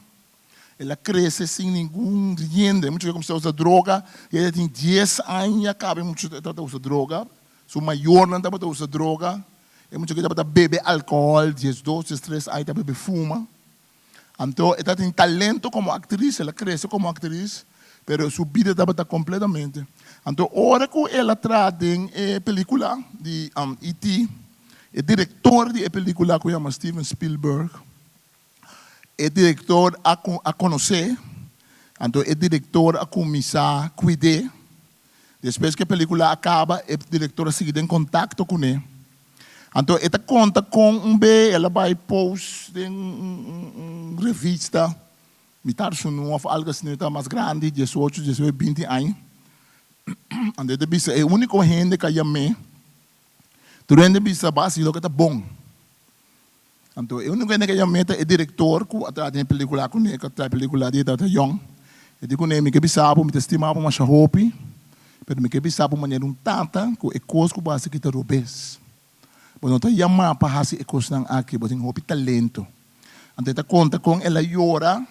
El a krese sin ningun rienda. E mucha aki a kuminsá usa droga, i el tin dies aña kaba e mucha tabata usa droga. Su mayornan tabata usa droga. E mucha aki tabata bebe alkohòl, diesdos, diestres aña ta bebe fuma. Anto e tabatin talento komo aktris, el a krese komo aktris, pero su bida tabata kompletamente. Anto ora ku el a traha den e pelikula di ET. E direktor di e pelikula ku yama Steven Spielberg, E direktor a konos'é, anto e direktor a kuminsá kuid'é. Despues ku e pelíkula a kaba, e direktor a sigui den kontakto kuné. Anto e ta konta kon un be el a bai post den un revista, mitar sunú òf algu asina, e tabata mas grandi, diesocho, diesnuebe, binti aña. Anto e ta bisa e úniko hende ku a yam'é, tur hende bisa, Bo a hasi loke ta bon. Anto e úniko hende ku a yam'é ta e direktor ku a traha den e pelíkula kuné, ku a traha e pelíkula di e tabata yòn. E di kuné, Mi ke bisa bo, mi ta stima bo masha hopi, pero mi ke bisa bo manera un tata ku e kos ku bo hasi aki ta robes. Bo no ta yamá pa hasi e kosnan aki, bo tin hopi talento. Anto e ta konta kon el a yora,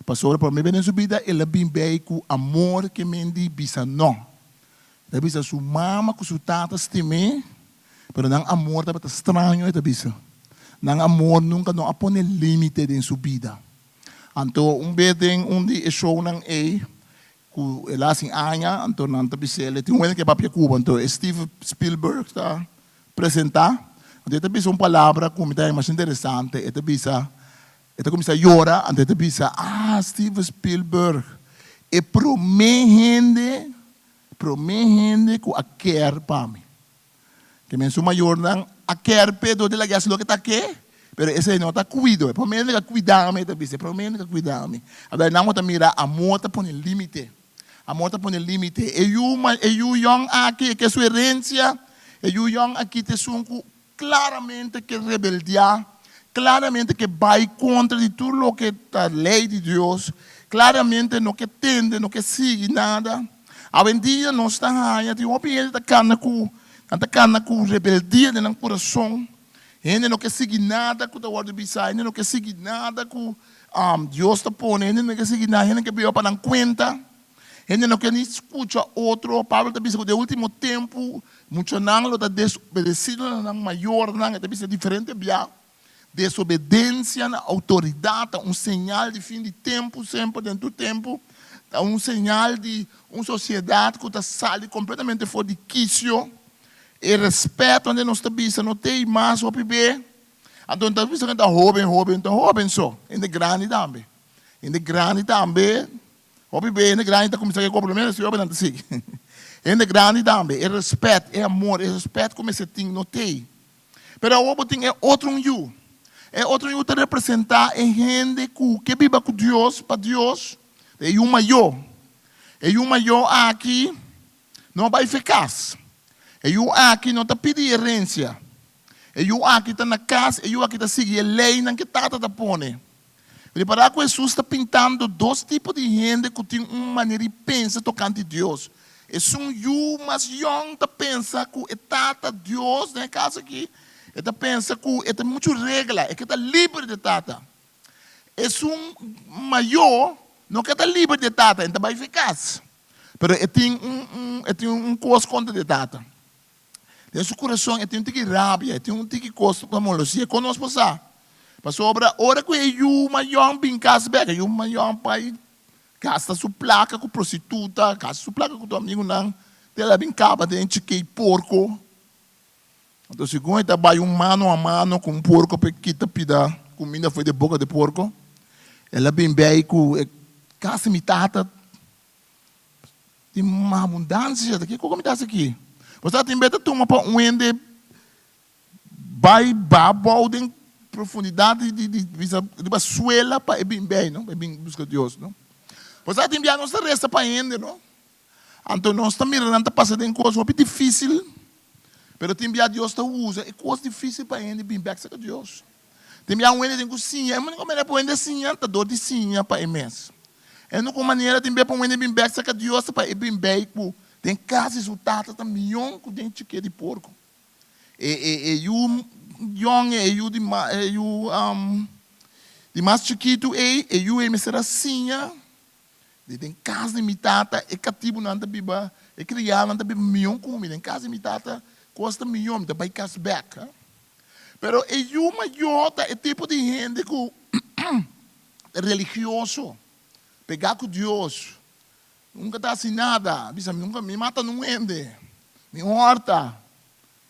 pasobra promé bes den su bida el a bin bei ku amor ke men di bisa nò. E ta bisa su mama ku su tata stim'é, pero nan amor tabata straño, e ta bisa. Nan amor nunka no a pone límite den su bida. Anto un bes den un di e shownan ei ku el a hasi aña, anto nan ta bis'é, e tin un hende ke papia ku bo, anto e Steve Spielberg ta presentá, anto e ta bisa un palabra ku mi ta haña masha interesante, e ta bisa, E ta kuminsá yora, anto e ta bisa, Ah, Steven Spielberg, e promé hende, promé hende ku a kèr pa mi. Ke men su mayornan a kèr p'e dor di laga hasi loke ta ke, pero esei no ta kuido. E promé hende ku a kuida mi, e ta bisa, e promé hende ku a kuida mi. Abel, nan bo ta mira, amor ta pone límite. Amor ta pone límite. E yu, e yu yòn aki, e ke su herensia, e yu yòn aki ta esun ku Claramente ke rebeldiá, claramente ke bai contra di tur loke ta ley di Dios, claramente no ke tende, no ke sigui nada. Awendia nos ta haña tin hopi hende ta cana cu, nan ta cana cu rebeldia den nan curason. Hende no ke sigui nada cu ta wordo bisa, hende no ke sigui nada cu Dios ta pone, hende no ke sigui nada, hende ke biba pa nan cuenta. Hende no ke ni skucha otro. Pablo ta bisa ku den último tempu muchanan lo ta desobedesido na nan mayornan. E ta bisa diferente bia. Desobedensia na outoridat ta un señal di fin di tempu semper den tur tempu. Ta un señal di un sosiedat ku ta sali kompletamente for di kisio. E rèspèt wande nos ta bisa no t'ei mas hopi be. Anto no ta bisa ku ta hóben hóben ta hóben so. Hende grandi tambe. Hende grandi tambe. Hopi be hende grandi ta kuminsá ke kobra mester hopi nan ta sigui. Hende grandi tambe, e respet, e amor, e respet ku mester tin no tei. Pero awor bo tin e otro un yu. E otro yu ta representá e hende ku ke biba ku Dios, pa Dios, e yu mayó. E yu mayó aki no a bai fe kas. E yu aki no ta pidi herensia. E yu aki ta na kas, e yu aki ta sigui e leinan ku e tata ta pone. Ripará ku Hesus ta pintando dos tipo di hende ku tin un manera di pensa tokante Dios. Esun yu mas yòn ta pensa ku e tata, Dios, den e kaso akí, e ta pensa ku e ta muchu regla, e ke ta liber di e tata. Esun mayó no ke ta liber di e tata, e ta bai fi kas, pero e tin un e tin un kos kontra di e tata. Den su kurason e tin un tiki rabia, e tin un tiki kos pa molosia. Kon nos por sa? Pasobra ora ku e yu mayon bin kas bek, e yu mayon bai gasta su plaka ku prostituta, gasta su plaka ku tur amigunan, te el a bin kaba den chikei porko. Anto segun e ta bai un mano a mano ku un porko pa e kita pida kuminda for di e boka di porko, el a bin bei ku e kas di mi tata. Tin mas abundansia ta kiko mi ta hasi aki? Bo sa tin bes ta tuma pa un hende bai ba abou den profundidat di di bisa riba suela pa e bin bei no, pa e bin buska Dios no. Bo sa tin bia nos ta resa pa hende no, anto nos ta mira nan ta pasa den kos hopi difisil, pero tin bia Dios ta usa e kos difisil pa hende bin bek serka Dios. Tin bia un hende tin ku siña, e úniko manera pa un hende siña ta dor di siña pa e mes. E úniko manera tin bia pa un hende bin bek serka Dios ta pa e bin bei ku den kas di su tata ta mion ku den chike di porko. E e e yu yòn e yu di ma e yu di mas chikitu ei, e yu ei mester a siña di den kas di mi tata e katibunan ta biba, e krianan ta biba mion ku mi. Den kas di mi tata kos ta mion, mi ta bai kas bek. Pero e yu mayó ta e tipo di hende ku ta religioso, pegá ku Dios, nunka ta hasi nada, bisa mi nunka mi mata nun hende, mi hòrta.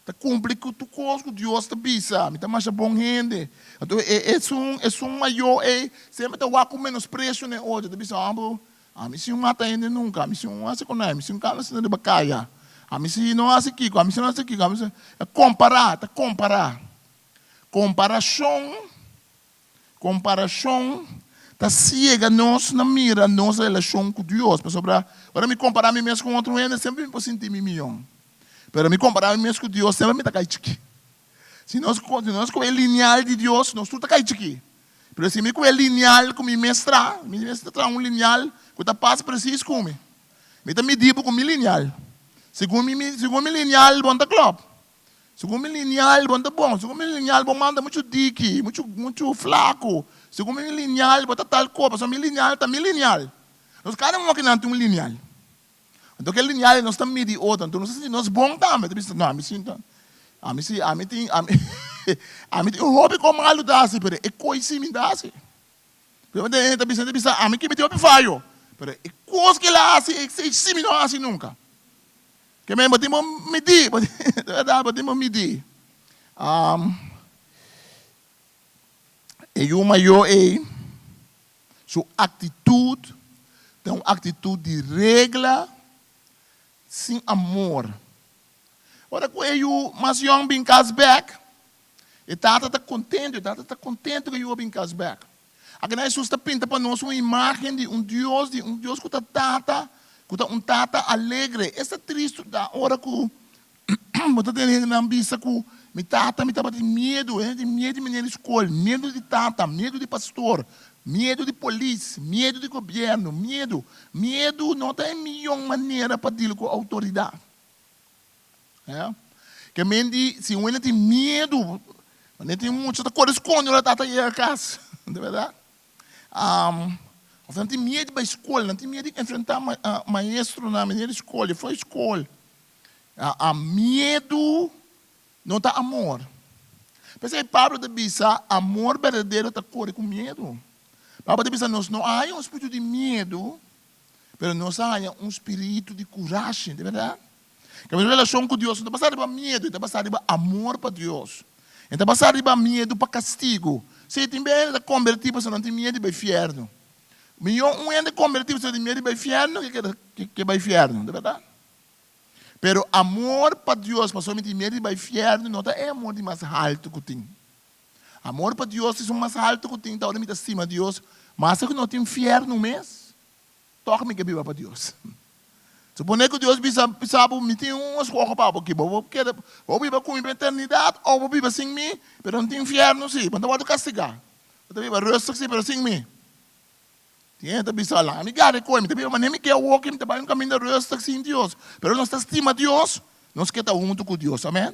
Ta kumpli ku tur kos ku Dios ta bisa. Mi ta masha bon hende. Anto e esun esun mayó ei semper ta wak ku menospresio na e otro. Ta bisa, Homber, ami si un mata hende nunka, ami si un hasi konai, ami si un kaba asina riba kaya, ami si no hasi kiko, ami si no hasi kiko, ami si. Ta kompará, ta kompará. Komparashon Komparashon ta siega nos na mira nos relashon ku Dios. Pasobra ora mi kompará mi mes ku otro hende, semper mi por sinti mi mion. Pero mi kompará mi mes ku Dios, semper mi ta kai chikí. Si nos si nos ku e lineal di Dios, nos tur ta kai chikí. Pero si mi ku e lineal ku mi mes traha, mi mes ta traha un lineal ku ta pas presis ku mi. Mi ta midi bo ku mi lineal. Segun mi segun mi lineal, bo no ta klòp. Segun mi lineal bo no ta bon, segun mi lineal bo manda muchu diki, muchu muchu flaku, segun mi lineal bo ta tal ko, pasobra mi lineal ta mi lineal. Nos kada un akinan tin un lineal. Anto ke lineal ei nos ta midi otro, anto nos ta sinti nos bon tambe, ta bisa no ami si ami si ami tin ami ami tin un hopi kon malu ta hasi pero e koi si mi ta hasi. Pero e ta bisa, e ta bisa ami ke mi tin hopi fayo, pero e kos ke el a hasi esei si mi no hasi nunka. Ke men bo tin bo midí, bo tin, di bèrdat bo tin bo midí. E yu mayó ei, su aktitut ta un aktitut di regla sin amor. Ora ku e yu mas yòn bin kas bèk, e tata ta kontentu, e tata ta kontentu ku e yu a bin kas bèk. Akinan Hesus ta pinta pa nos un imágen di un Dios, di un Dios ku ta Tata, ku ta un Tata alegre. Esta tristu ta ora ku bo ta tende hendenan bisa ku mi tata mi tabatin miedu, hende tin miedu di meneer di skol, miedu di tata, miedu di pastor, miedu di polis, miedu di gobièrnu, miedu. Miedu no ta e miyon manera pa dil ku outoridat. Ke men di si un hende tin miedu, manera tin mucha ta kore skonde ora tata yega kas, di bèrdat. Òf nan tin miedu di bai skol, nan tin miedu di enfrentá maestronan, meneer di skol, juffrouw di skol. Miedu no ta amor. P'esei Pablo ta bisa, amor berdadero ta kore ku miedu. Pablo ta bisa nos no a haña un spiritu di miedu, pero nos a haña un spiritu di kurashi, di bèrdat. Ke nos relashon ku Dios no ta basá riba miedu, e ta basá riba amor pa Dios. E ta basá riba miedu pa kastigu. Sí, tin bia hende ta kombertí pasobra nan tin miedu di bai fièrnu. Mihó un hende kombertí pasobra tin miedu di bai fièrnu ke keda ke bai fièrnu, ta bèrdat? Pero amor pa Dios pasobra mi tin miedu di bai fièrnu no ta e amor di mas haltu ku tin. Amor pa Dios esun mas haltu ku tin ta ora mi ta stima Dios mas ku no tin fièrnu mes. Tòg mi ke biba pa Dios. Suponé ku Dios bisa bisa bo, Mi tin un eskoho pa bo aki, bo por keda, bo biba ku mi pa eternidat òf bo biba sin mi, pero no tin infièrnu sí, bo no ta wòrdu kastigá. Bo ta biba rùstig sí, pero sin mi. Tin hende ta bisa, Laga mi gana e koi, mi ta biba manera mi ke awoki, mi ta bai un kaminda rùstig sin Dios. Pero nos ta stima Dios, nos ke ta huntu ku Dios. Amèn.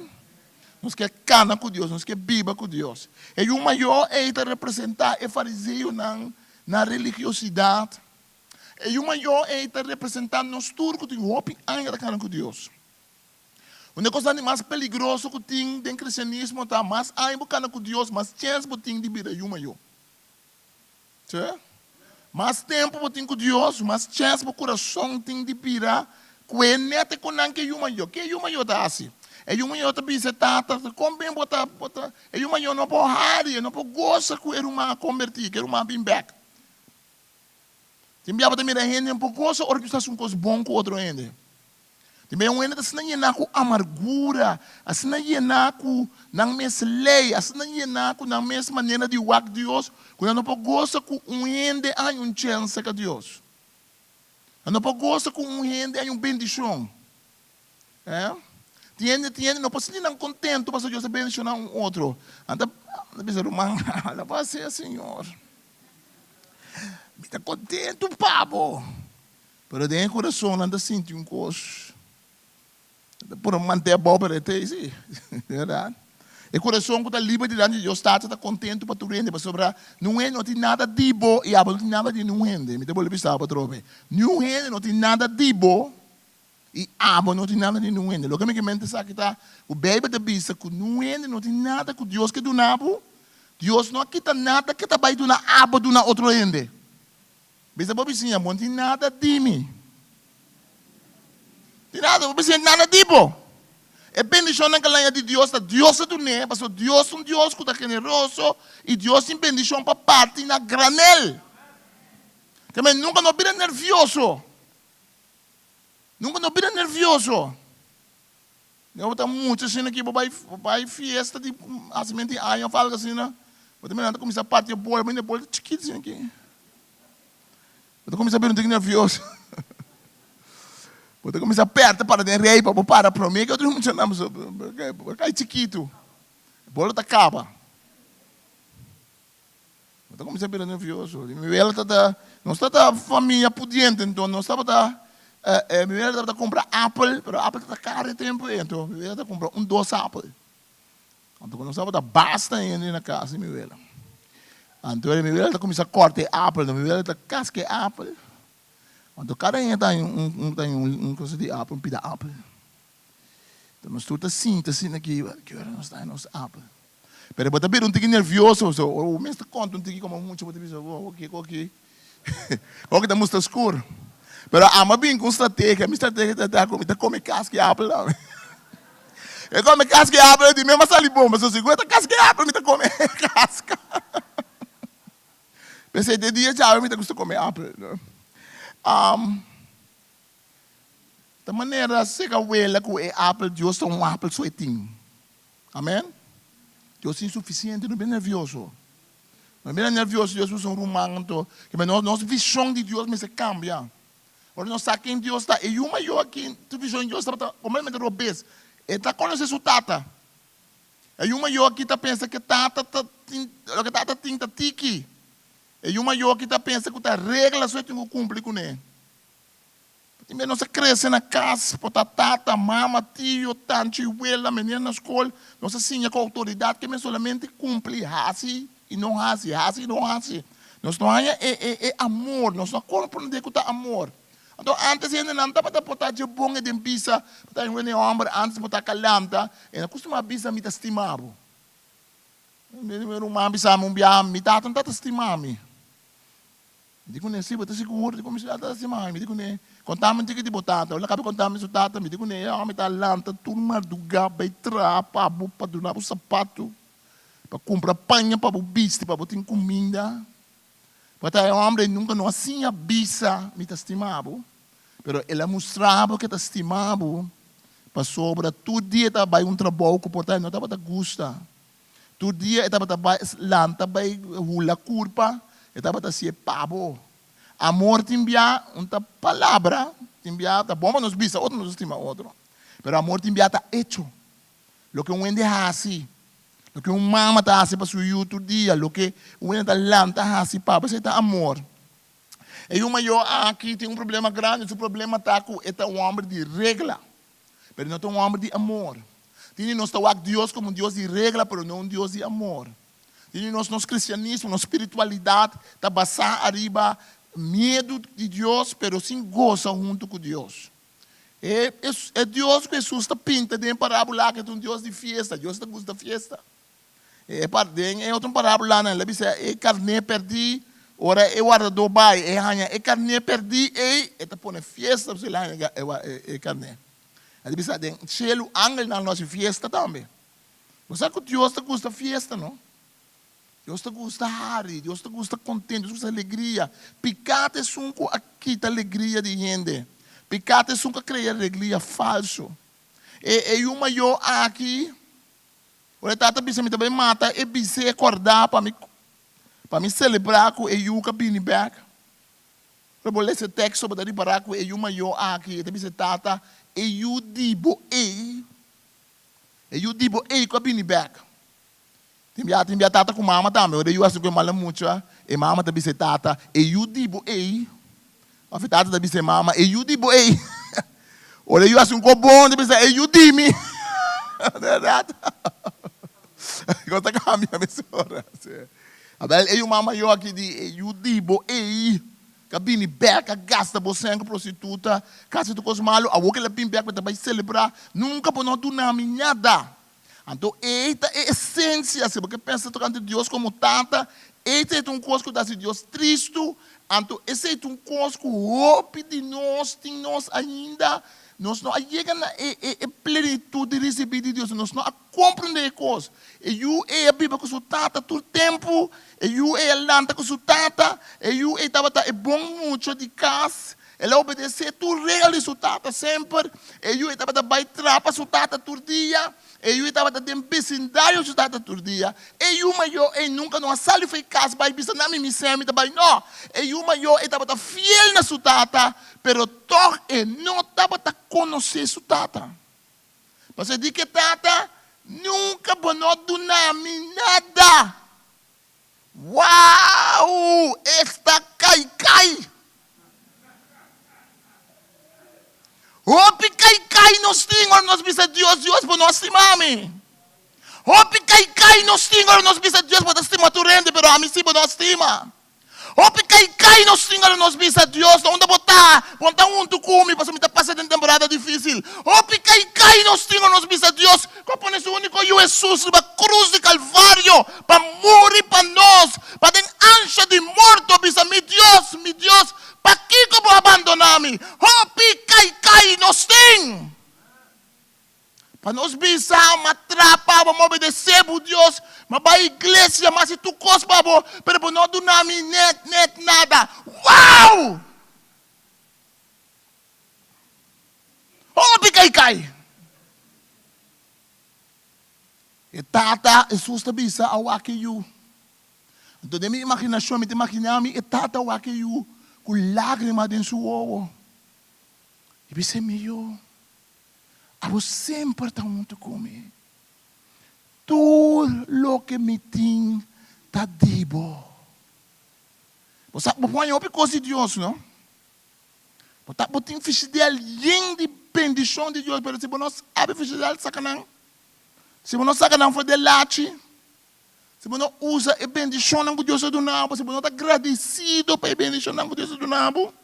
Nos ke kana ku Dios, nos ke biba ku Dios. E yu mayó ei ta representá e fariseonan na religiosidat. E yu mayó ei ta representá nos tur ku tin hopi aña ta kana ku Dios. Un di e kosnan di mas peligroso ku tin den kristianismo ta mas aña bo kana ku Dios, mas chèns bo tin di bira yu mayó. Sí. Mas tempu bo tin ku Dios, mas chèns bo kurason tin di bira ku e nèt e konan ku e yu mayó. Ke e yu mayó ta hasi? E yu mayó ta bisa e tata, Kon bin bo ta, bo ta. E yu mayó no por hari, e no por gosa ku e ruman a kombertí, ku e ruman a bin bèk. Tin bia bo ta mira hende un poko gosa ora ku ta hasi un kos bon ku otro hende. Tin bia un hende ta asina yená ku amargura, asina yená ku nan mes lei, asina yená ku nan mes manera di wak Dios, ku nan no por gosa ku un hende a haña un chèns serka Dios. Nan no por gosa ku un hende a haña un bendishon. Tin hende, tin hende no por sinti nan kontentu pasobra Dios a bendishoná un otro. Nan ta bisa, Ruman, alabá sea Señor. Mi ta kontentu pa bo. Pero den e kurason nan ta sinti un kos. Nan ta pone manté abou pero e ta ei si. Di bèrdat. E kurason ku ta liber dilanti di Dios Tata ta kontentu pa tur hende pasobra niun hende no tin nada di bo i abo no tin nada di niun hende. Mi ta bolbe bisa bo atrobe. Niun hende no tin nada di bo I abo no tin nada di niun hende. Loke mi ke mente esaki ta ku Beibel ta bisa ku niun hende no tin nada ku Dios ke duna bo. Dios no a kita nada ke ta bai duna abo duna otro hende. Bisa bo bisiña, bo no tin nada di mi. Tin nada, bo bisiña nada di bo. E bendishonnan ku a laña di Dios ta Dios a dun'é, pasobra Dios ta un Dios ku ta generoso i Dios tin bendishon pa parti na granel. Tambe nunka no bira nervioso. Nunka no bira nervioso. Bo ta mucha asina ki bo bai bo bai fiesta di hasimentu di aña of algo asina, bo ta mira nan ta kuminsá parti e bol, bo mira e bol ta chikitu asina aki. Bo ta kuminsá bira un tiki nervioso. Bo ta kuminsá pèrta para den rei pa bo para promé ku otro muchanan pasobra bo kai chikitu. E bol ta kaba. Bo ta kuminsá bira nervioso. Mi wela ta ta, nos ta ta famia pudiente, enton nos tabata, mi wela tabata kumpra apel, pero apel tabata karo e tempu ei, enton mi wela ta kumpra un dos apel. Anto ku nos tabata basta hende na kas di mi wela. Anto mi wela ta kuminsá kòrta e apel, mi wela ta kaska e apel. Anto kada hende ta haña un un ta haña un cosa di apel, un pida apel. Enton nos tur ta sinta asina aki, ki ora nos ta haña nos apel? Pero bo ta bira un tiki nervioso, so ora bo mes ta konta un tiki komo mucha bo ta bisa, oh, oke, oke, oke ta mustra skur. Pero amo a bin ku un strategia, mi strategia ta ta ku mi ta kome kaska apel tambe. E kome kaska apel di mi a sali bon, pasobra sigur e ta kaska apel mi ta kome kaska. P'esei te dia djawe mi ta gusta kome apel. Ta manera seka wela ku e apel Dios ta un apel so e tin. Amen. Dios tin sufisiente, no bira nervioso. No bira nervioso, Dios usa un ruman anto. Kiba nos, nos vision di Dios mester cambia. Ora nos sa ken Dios ta, e yu mayor aki, su vision di Dios tabata completamente robes. E ta conoce su tata. E yu mayor aki ta pensa ke tata ta tin, loke tata tin ta tiki. E yu mayor aki ta pensa ku ta regla so e tin ku cumpli cune. Tin bes nos a krese na kas, por ta tata, mama, tio, tanchi, wela, meneer na skol, nos a siña ku outoridat ke men solamente kumpli, hasi i no hasi, hasi i no hasi. Nos no haña e e e amor, nos no a komprondé ku ta amor. Anto ántes hendenan tabata por ta dje bon e den bisa, por ta hende hòmber ántes por ta kalanta, e na kustumá bisa mi ta stima bo. Mi ruman bisa mi un biaha, mi tata no tabata stima mi. Mi di kuné, Si bo ta sigur di ku mi tata ta stima mi? Mi di kuné, Kontami un tiki di bo tata. Ora el a kaba kontami su tata, mi di kuné, E hòmber ta lanta tur mardugá bai traha pa bo, pa duna bo sapatu, pa kumpra paña pa bo bisti, pa bo tin kuminda. Bo ta e hòmber ei nunka no a siña bisa, Mi ta stima bo. Pero el a mustra bo ku e ta stima bo, pasobra tur dia e ta bai un trabou ku por ta e no tabata gusta. Tur dia e tabata bai lanta bai hula kurpa, e tabata hasié pabo. Amor tin bia un ta palabra, tin bia ta bon pa nos bisa otro nos ta stima otro, pero amor tin bia ta echo. Loke un hende hasi, loke un mama ta hasi pa su yu tur dia, loke un hende ta lanta hasi pa bo, esei ta amor. E yu mayor aki tin un problema grandi, su problema ta ku e ta un hòmber di regla. Pero no ta un hòmber di amor. Tin di nos ta wak Dios komo un Dios di regla, pero no un Dios di amor. Tin di nos, nos kristianismo, nos spiritualidat ta basá ariba miedu di Dios, pero sin gosa huntu ku Dios. E e Dios ku Hesus ta pinta den e parábola aki ta un Dios di fiesta. Dios ta gusta fiesta. E par den e otro parábolanan el a bisa e karné pèrdí, ora e wardadó bai e haña e karné pèrdí ei, e ta pone fiesta pasobra el a haña e karné. El a bisa den shelu angelnan lo hasi fiesta tambe. Bo sa ku Dios ta gusta fiesta, no? Dios ta gusta hari, Dios ta gusta kontentu, Dios ta gusta alegria. Piká ta esun ku a kita alegria di hende. Piká ta esun ku a krea alegria falsu. E e yu mayó aki. Ora e tata bisa mi ta bai mata e bis'é kòrdá pa mi pa mi selebrá ku e yu ka bini bèk. Ora bo lesa e teksto bo ta ripará ku e yu mayó aki e ta bisa e tata, E yu di bo ei, e yu di bo ei ku a bini bèk. Tin bia tin bia tata ku mama tambe ora e yu hasi ku e mala mucha e mama ta bisa e tata, E yu di bo ei. Òf e tata ta bisa e mama, E yu di bo ei. Ora e yu hasi un kos bon, ta bisa, E yu di mi. Bèrdat? Kos ta kambia mesora. Abel, e yu mama yo aki di, E yu di bo ei, ku a bini bèk, a gasta bo sèn ku prostituta, ku a hasi tur kos malu, awor ku el a bini bèk, bo ta bai selebrá. Nunka bo no a duna mi nada. Anto ei ta e esensia, si bo ke pensa tokante Dios komo Tata, ei ta un kos ku ta hasi Dios tristu, anto esei ta un kos ku hopi di nos tin nos ainda. Nos no a yega na e e e plenitut di risibí di Dios, nos no a komprendé e kos. E yu ei a biba ku su tata tur tempu, e yu ei a lanta ku su tata, e yu ei tabata e bon mucha di kas, el a obedesé tur regla di su tata semper, e yu ei tabata bai traha pa su tata tur dia, E yu ei tabata den besindario su tata tur dia. E yu mayó ei nunka no a sali for e kas bai bisa nan mi mi sèn mi ta bai. No! E yu mayó ei tabata fiel na su tata, pero tòg e no tabata konosé su tata. Pasobra e di ku e tata, Nunka bo no duna mi nada. Wauw! Esta kai kai! Hopi kai kai nos tin ora nos bisa Dios, Dios bo no a stima mi. Hopi kai kai nos tin ora nos bisa Dios bo ta stima tur hende pero ami si bo no a stima. Hopi kai kai nos tin ora nos bisa Dios na unda bo ta, bo no ta huntu ku mi pasobra mi ta pasa den temporada difisil. Hopi kai kai nos tin ora nos bisa Dios ku a pone su uniko Yu Hesus riba krus di Kalvario pa muri pa nos, pa den ansha di morto bisa, Mi Dios, mi Dios, pakiko bo a bandoná mi? Hopi kai kai nos tin. Pa nos bisa, M'a trapa bo, m'a obedesé bo, Dios, m'a bai iglesia, m'a hasi tur kos pa bo, pero bo no a duna mi nèt, nèt nada. Wow! Hopi kai kai! E tata, Hesus ta bisa, a wak e yu. Anto den mi imaginashon mi ta imaginá mi e tata wak e yu ku lágrima den su wowo. I bisa, Mi yu, Abo semper ta huntu ku mi. Tur loke mi tin ta di bo. Bo sa, bo por haña hopi kos di Dios, no? Bo ta, bo tin fishidel yen di bendishon di Dios, pero si bo no sabi fishidel, saka nan. Si bo no saka nan for di e lachi, si bo no usa e bendishonnan ku Dios a duna bo, si bo no ta gradisido pa e bendishonnan ku Dios a duna bo,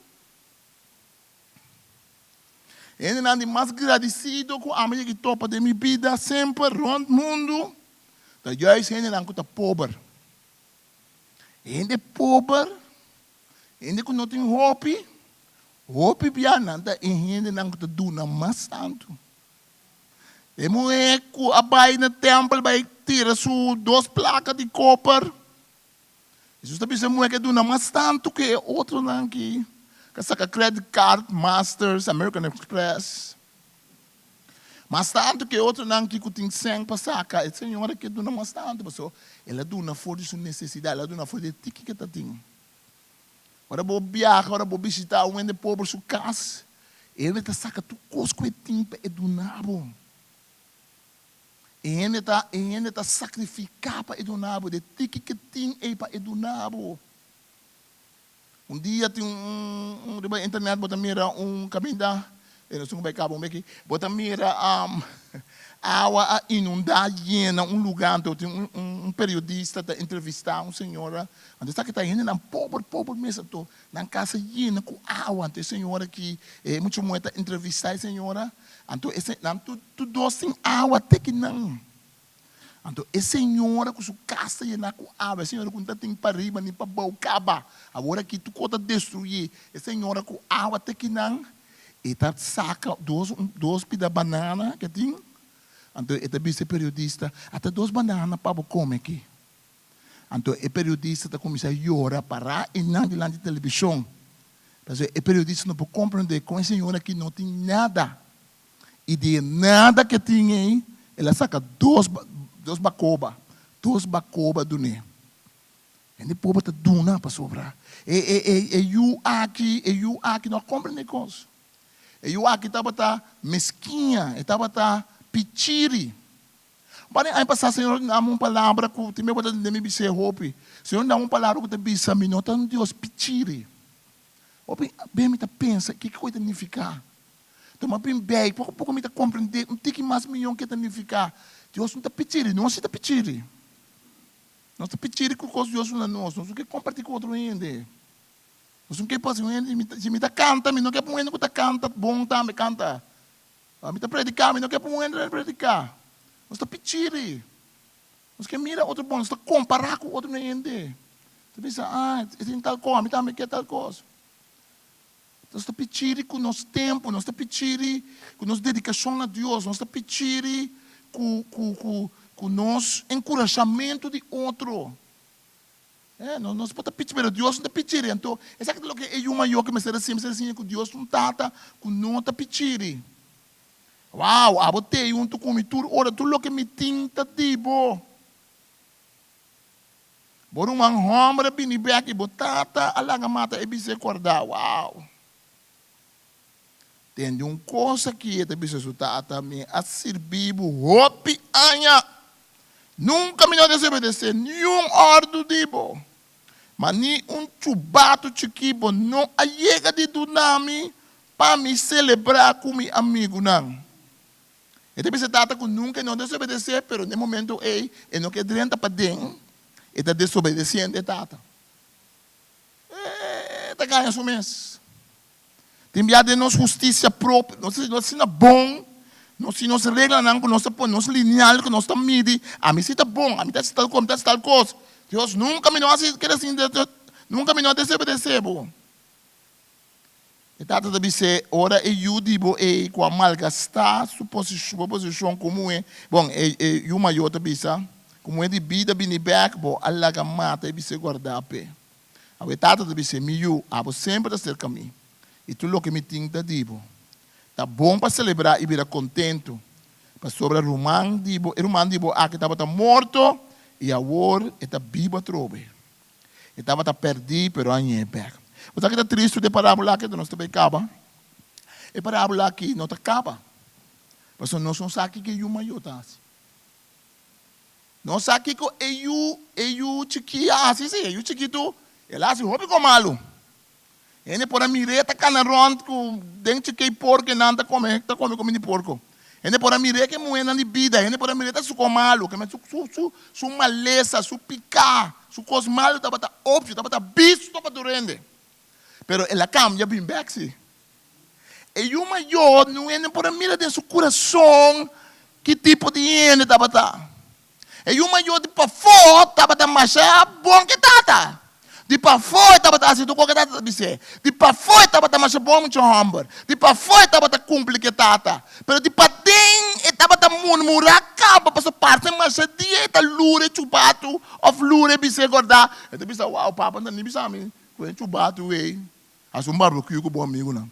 Hendenan di mas gradisido ku ami yegi topa den mi bida semper rònt mundu ta juist hendenan ku ta pober. Hende pober, hende ku no tin hopi, hopi bia nan ta e hendenan ku ta duna mas tantu. E muhé ku a bai na tèmpel bai tira su dos plaka di koper. Hesus ta bisa e muhé ke duna mas tantu ke e otronan ki ka saka credit card, Masters, American Express. Mas tantu ke e otronan ki ku tin sèn pa saka, e señora ke duna mas tantu pasobra el a duna for di su nesesidat, el a duna for di e tiki ke ta tin. Ora bo biaha, ora bo bishita un hende pober su kas, el ta saka tur kos ku e tin pa e duna bo. E hende ta, e hende ta sakrifiká pa e duna bo, de tiki ke tin ei pa e duna bo. Un dia tin un, un riba internet bo ta mira un kaminda, e nos tin ku bai kaba un beki, bo ta mira awa a inundá yena un lugá, anto tin un, un periodista ta entrevistá un señora, anto esaki ta hendenan pober, pober mes, anto nan kas a yena ku awa, anto e señora ki, e mucha muhé ta entrevistá e señora, anto e se, nan tur. Tur dos tin awa te ki nan. Anto e señora ku su kas ta yená ku awa, e señora ku no ta tin pa riba ni pa bou kaba, awor aki tur kos ta destruí, e señora ku awa te ki nan, e ta saka dos dos pida banana ke tin, anto e ta bisa e periodista, ata dos banana pa bo kome aki. Anto e periodista ta kuminsá yora pará einan dilanti televishon, pasobra e periodista no por komprendé kon e señora aki no tin nada. I di e nada ke tin ei, el a saka dos dos bakoba, dos bakoba dun'é. Hende pober ta duna pasobra e e e e yu aki, e yu aki no a komprendé kos. E yu aki tabata meskiña, e tabata pichiri. Un aña pasá Señor a duna mi un palabra ku tin bes bo ta tende mi bis'é hopi. Señor a duna mi un palabra ku ta bisa mi no ta un Dios pichiri. Hopi bes mi ta pensa kiko e ta nifiká. Tuma bin bei, poko poko mi ta komprendé un tiki mas miyon ke ta nifiká. Dios no ta pichiri, nos si ta pichiri. Nos ta pichiri ku kos Dios duna nos, nos no ke kompartí ku otro hende. Nos no ke pa un hende, si mi ta kanta, mi no ke pa un hende ku ta kanta bon tambe kanta. Mi ta prediká, mi no ke pa un hende prediká. Nos ta pichiri. Nos ke mira otro bon, nos ta kompará ku otro hende. Ta bisa, ah, e tin tal kos, ami tambe ke tal kos. Nos ta pichiri ku nos tempu, nos ta pichiri ku nos dedikashon na Dios, nos ta pichiri ku ku ku ku nos enkurashamentu di otro. Eh, nos nos por ta pichiri, pero Dios no ta pichiri. Anto, esaki ta loke e yu mayó ke mester a siña, mester a siña ku Dios ta un Tata ku no ta pichiri. Wow, abo t'ei huntu ku mi tur ora, tur loke mi tin ta di bo. Bo ruman hòmber a bini bèk i bo tata a laga mata e bisé kòrdá. Wow! Tende un kos aki, e ta bisa su tata, Mi a sirbi bo hopi aña. Nunka mi no a desobedesé niun òrdu di bo. Ma ni un chubatu chikí bo no a yega di duna mi pa mi selebrá ku mi amigunan. E ta bisa tata ku nunka e no desobedesé, pero n'e momento ei e no ke drenta paden, e ta desobedesiendo e tata. E ta gaña su mes. Tin bia den nos hustisia propio, nos ta asina bon, nos tin nos reglanan ku nos ta pone, nos lineal ku nos ta midi, ami si ta bon, ami ta hasi tal kos, ami ta hasi tal kos. Dios, nunka mi no hasi keda sin, nunka mi no a desobedesé bo. E tata ta bis'é, Ora e yu di bo ei ku a malgastá su posishon, bo posishon ku muhé, bon, e e yu mayó ta bisa, ku muhé di bida bini bèk, bo a laga mata e bis'é guardá p'e. Awe e tata ta bis'é, Mi yu, abo semper ta serka mi, i tur loke mi tin ta di bo. Ta bon pa selebrá i bira kontentu, pasobra ruman di bo, e ruman di bo aki tabata morto i awor e ta bibu atrobe. E tabata pèrdí, pero a hañ'é bèk. Bo sa ki ta tristu di e parábola aki? Nos ta bai kaba. E parábola aki no ta kaba, pasobra nos no sa kiko e yu mayó ta hasi. Nos sa kiko e yu, e yu chikí a hasi. Sí, e yu chikitu, el a hasi hopi kos malu. Hende por a mir'é ta kana rònt ku den chikei porko e nan ta kome, ta kome kumida di porko. Hende por a mir'é ku e muhénan di bida, hende por a mir'é ta su kos malu, ke su su su su malesa, su piká, su kos malu tabata opvio, tabata bisto pa tur hende. Pero el a kambia bin bèk sí. E yu mayó, niun hende por a mira den su kurason ki tipo di hende tabata. E yu mayó di pafó tabata masha bon ku e tata. Di pafó e tabata hasi tur kos ku e tata ta bis'é. Di pafó e tabata masha bon mucha hòmber. Di pafó e tabata kumpli ku e tata. Pero di paden e tabata murmurá kaba pasobra parse masha dia e ta lura e chubatu òf lura e bis'é gòrdá. E ta bisa, Wou, papa no ta ni bisa mi ku e chubatu ei hasi un barbecue ku bo amigunan.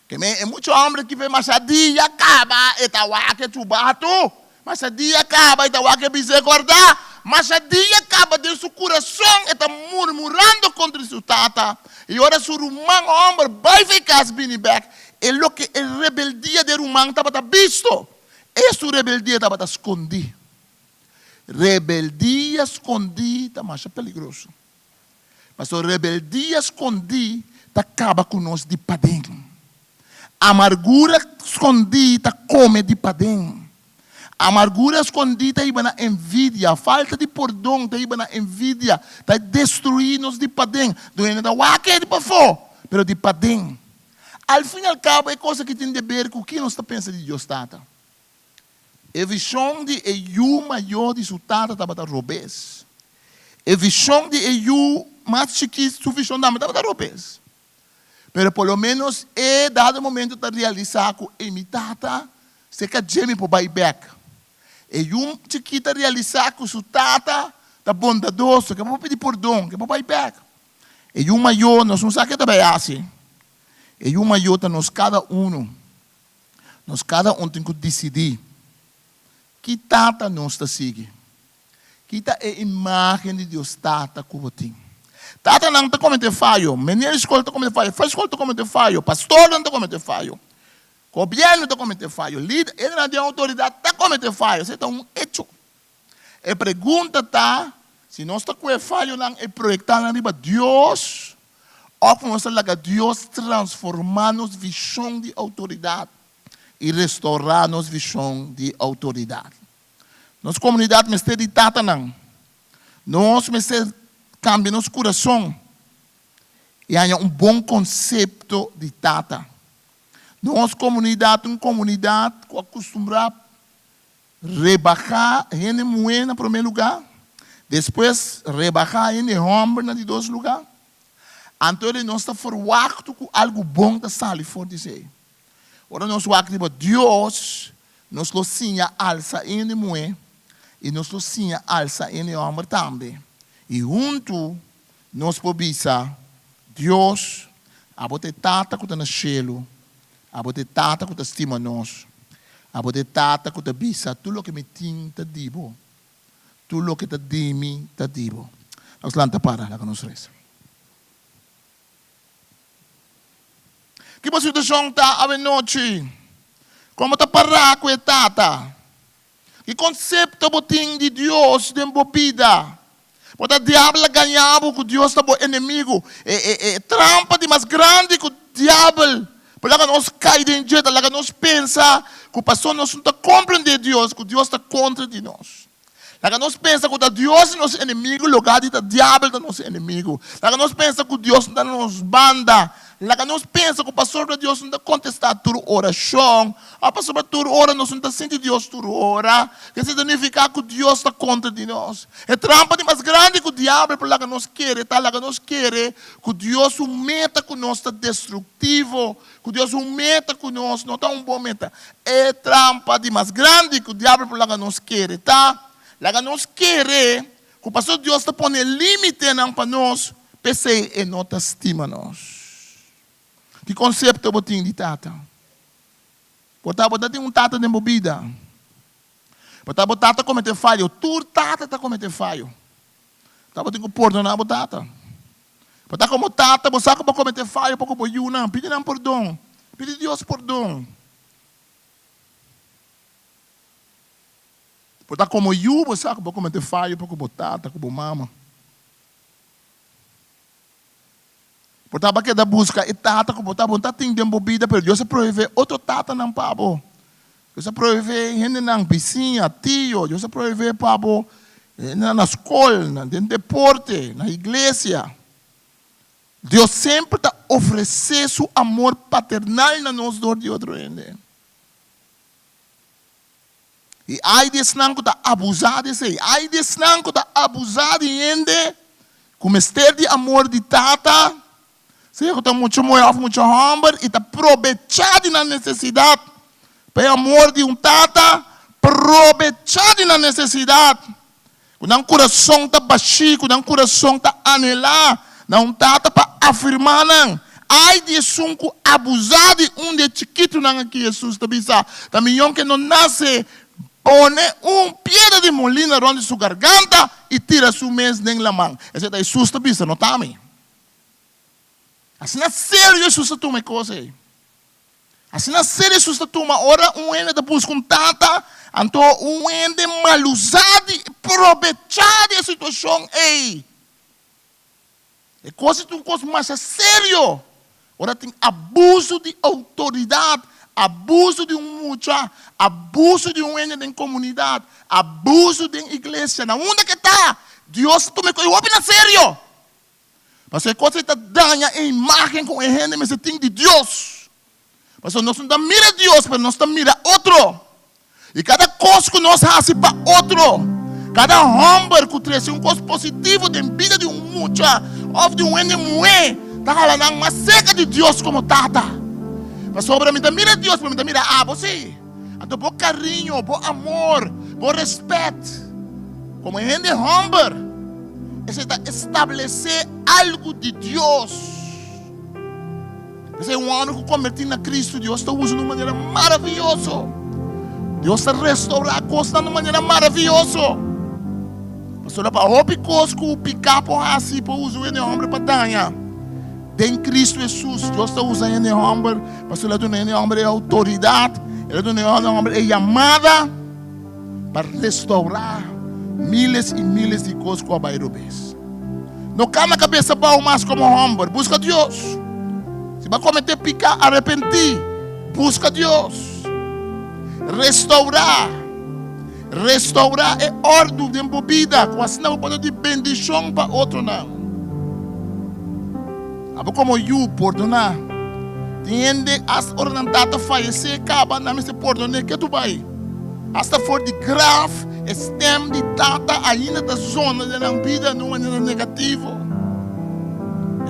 Ke men e mucha hombre ki fe masha dia kaba e ta wak e chubatu, masha dia kaba e ta wak e bis'é gòrdá, masha dia kaba den su kurason e ta murmurando kontra di su tata, i ora su ruman homber bai for e kas bini bèk, e loke e rebeldia di e ruman tabata bisto, e su rebeldia tabata skondí. Rebeldia skondí ta masha peligroso. Pasobra rebeldia skondí ta kaba ku nos di paden. Amargura skondí ta kome di paden. Amargura skondí ta hiba na envidia. Falta di pordon ta hiba na envidia, ta destruí nos di paden. Don hende ta wak e di pafó, pero di paden. Al fin i al kabo e kos aki tin deber ku ki nos ta pensa di Dios Tata. E vishon di e yu mayó di su tata tabata robes. E vishon di e yu mas chikí, su vishon tambe tabata robes. Pero por lo ménos e dado momento ta realisá ku ei mi tata serka dje mi por bai bèk. E yu chikí ta realisá ku su tata ta bondadoso, ke por pidi pordon, ke por bai bèk. E yu mayó nos no sa ke ta bai hasi. E yu mayó ta nos kada unu. Nos kada un tin ku disidí ki tata nos ta sigui. Ki ta e imágen di Dios Tata ku bo tin? Tatanan ta kometé fayo, meneer di skol ta kometé fayo, fes skol ta kometé fayo, pastornan ta kometé fayo, gobièrnu ta kometé fayo, lider, hendenan den outoridat ta kometé fayo. Esei ta un echo. E pregunta ta si nos ta kue fayonan i proyektá nan riba Dios òf nos ta laga Dios transformá nos vishon di outoridat i restourá nos vishon di outoridat. Nos komunidat mester di tatanan. Nos mester kambia nos kurason i haña un bon konsepto di tata. Nos komunidat ta un komunidat ku a kustumbrá Rebahá hende muhé na promé lugá, despues rebahá hende hòmber na di dos lugá. Anto di nos ta ferwachtu ku algu bon ta sali for di esei. Ora nos wak riba Dios, nos lo siña alsa hende muhé i nos lo siña alsa hende hòmber tambe. I huntu nos por bisa, Dios, abo ta e Tata ku ta na shelu, abo ta e Tata ku ta stima nos, abo ta e Tata ku ta bisa, Tur loke mi tin ta di bo. Tur loke ta di mi ta di bo. Nos lanta para, laga nos resa. Ki bo situashon ta awenochi? Kon bo ta pará ku e Tata? Ki konsepto bo tin di Dios den bo bida? Bo ta diabel a gaña bo ku Dios ta bo enemigu? E trampa di mas grandi ku diabel por laga nos kai den dje ta laga nos pensa ku pasobra nos no ta komprendé Dios, ku Dios ta kontra di nos. Laga nos pensa ku ta Dios ta nos enemigu lugá di ta diabel ta nos enemigu. Laga nos pensa ku Dios no ta na nos banda. Laga nos pensa ku pasobra Dios no ta kontestá tur orashon òf pasobra tur ora nos no ta sinti Dios tur ora, esei ta nifiká ku Dios ta kontra di nos. E trampa di mas grandi ku diabel por laga nos kere ta laga nos kere ku Dios su meta ku nos ta destruktivo, ku Dios su meta ku nos no ta un bon meta. E trampa di mas grandi ku diabel por laga nos kere ta laga nos kere ku pasobra Dios ta pone límitenan pa nos, p'esei e no ta stima nos. Ki konsepto bo tin di tata? Por ta bo ta tin un tata den bo bida. Por ta bo tata komete fayo. Tur tata ta komete fayo. Ta bo tin ku pordoná bo tata. Por ta komo tata bo sa ku bo komete fayo pa ku bo yunan. Pidi nan pordon. Pidi Dios pordon. Por ta komo yu bo sa ku bo kometé fayo pa ku bo tata, ku bo mama. Por ta bo a keda buska e tata ku bo ta bo ta tin den bo bida, pero Dios a proveé otro tatanan pa bo. Dios a proveé hendenan, bisiña, tio, Dios a proveé pa bo hendenan na skol, den deporte, na iglesia. Dios semper ta ofresé su amor paternal na nos dor di otro hende. I ai di esnan ku ta abusá di esei! Ai di esnan ku ta abusá di hende ku mester di amor di tata, sea ku ta mucha muhé òf mucha hòmber, i ta probechá di nan nesesidat pa e amor di un tata, probechá di nan nesesidat, ku nan kurason ta bashí, ku nan kurason ta anhelá na un tata pa afirmá nan. Ai di esun ku abusá di un di e chikitunan akí, Hesus ta bisa, ta mihó ku e no nase, pone un piedra di molina rònt di su garganta i tira su mes den laman. Esei ta Hesus ta bisa, no ta ami. Asina serio Hesus ta tuma e kos ei. Asina serio Hesus ta tuma ora un hende ta buska un tata, anto un hende malusá di probechá di e situashon ei. E kos ei ta un kos masha serio. Ora tin abuso di outoridat, abuso di un mucha, abuso di un hende den komunidat, abuso den iglesia, na unda ke ta, Dios ta tuma e kos ei hopi na serio. Pasobra e kos ei ta daña e imágen ku e hende mester tin di Dios. Pasobra nos no ta mira Dios, pero nos ta mira otro. I kada kos ku nos hasi pa otro, kada hòmber ku trese un kos positivo den bida di un mucha òf di un hende muhé, ta hala nan mas serka di Dios komo Tata. Pasobra mi ta mira Dios, pero mi ta mira abo sí. Anto bo kariño, bo amor, bo rèspèt komo hende hòmber, esei ta establesé algu di Dios. P'esei un hòmber ku kombertí na Kristu, Dios ta usa di un manera maravioso. Dios ta restourá kosnan di un manera maravioso. Pasobra pa hopi kos ku piká por hasi, por usa un hende hòmber pa daña. Den Kristu Hesus, Dios ta usa hende hòmber pasobra El a duna hende hòmber e outoridat, El a duna hende hòmber e yamada pa restourá miles i miles di kos ku a bai robes. No kanda kabes abou mas komo hòmber. Buska Dios. Si bo a kometé piká, arepentí. Buska Dios. Restourá. Restourá e òrdu den bo bida ku asina bo por ta di bendishon pa otronan. Abo komo yu, pordoná. Tin hende asta ora nan tata fayesé kaba, nan mester pordon'é ketu bai. Asta for di graf, e stem di tata ainda ta zona den nan bida na un manera negativo.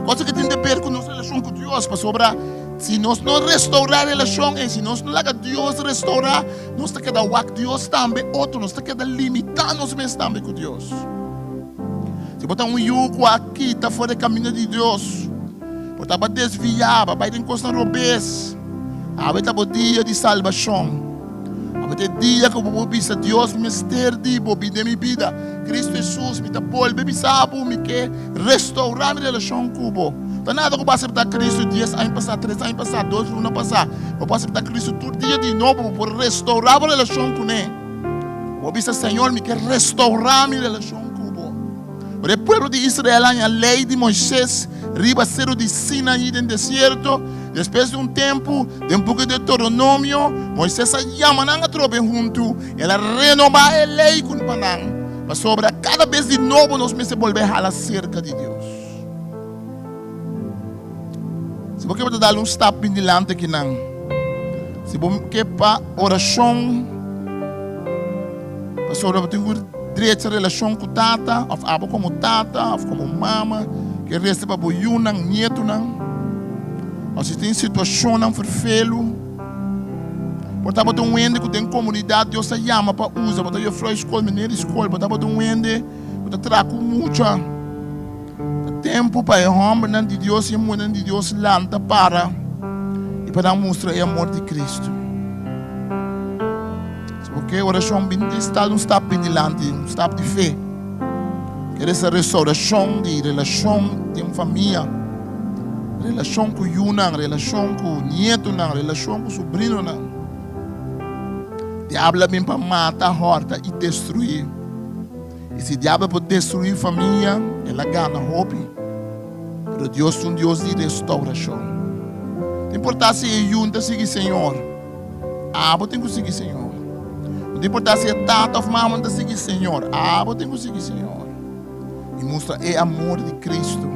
Kos ku tin deber ku nos relashon ku Dios, pasobra si nos no restourá relashon ei, si nos no laga Dios restourá, nos ta keda wak Dios tambe otro, nos ta keda limitá nos mes tambe ku Dios. Si bo ta un yu ku a kita for di e kaminda di Dios, bo tabata desviá, bo a bai den kosnan robes, awe ta bo dia di salbashon. Awe ta e dia ku bo por bisa, Dios, mi mester di bo, bin den mi bida. Kristu Hesus, mi ta bolbe bisa bo, mi ke restourá mi relashon ku bo. Ta nada ku bo aseptá Kristu dies aña pasá, tres aña pasá, dos luna pasá. Bo por aseptá Kristu tur dia di nobo, bo por restourá bo relashon kuné. Bo bisa, Señor, mi ke restourá mi relashon ku bo. Ora e pueblo di Israel haña Lei di Moisés riba seru di Sinaí den desierto, despues di un tempu, den buki Deuteronomio, Moisés a yama nan atrobe huntu i el a renobá e lei ku pa nan, pasobra kada bes di nobo nos mester bolbe hala serka di Dios. Si bo ke bo ta dal un stap bin dilanti akinan. Si bo ke pa orashon. Pasobra bo tin ku drecha relashon ku tata, òf abo komo tata òf komo mama ke resta pa bo yunan, nietunan. Òf si tin situashonnan ferfelu, por ta bo ta un hende ku den komunidat Dios ta yama pa usa, bo ta yefrou skol, meneer di skol, bo ta bo ta un hende ku ta traha ku mucha. Ta tempu pa e hòmbernan di Dios i e muhernan di Dios lanta para i pa nan mustra e amor di Kristu. Si bo ke orashon bin di sta un stap bin dilanti, un stap di fe. Kere esa restaurashon di relashon den famia, relashon ku yunan, relashon ku nietunan, relashon ku subrinonan. Diabel a bin pa mata, hòrta i destruí. I si diabel por destruí famia, el a gana hopi. Pero Dios ta un Dios di restaurashon. No importá si e yu no ta sigui Señor, abo tin ku sigui Señor. No ta importá si e tata òf mama no ta sigui Señor, abo tin ku sigui Señor. I mustra e amor di Cristo.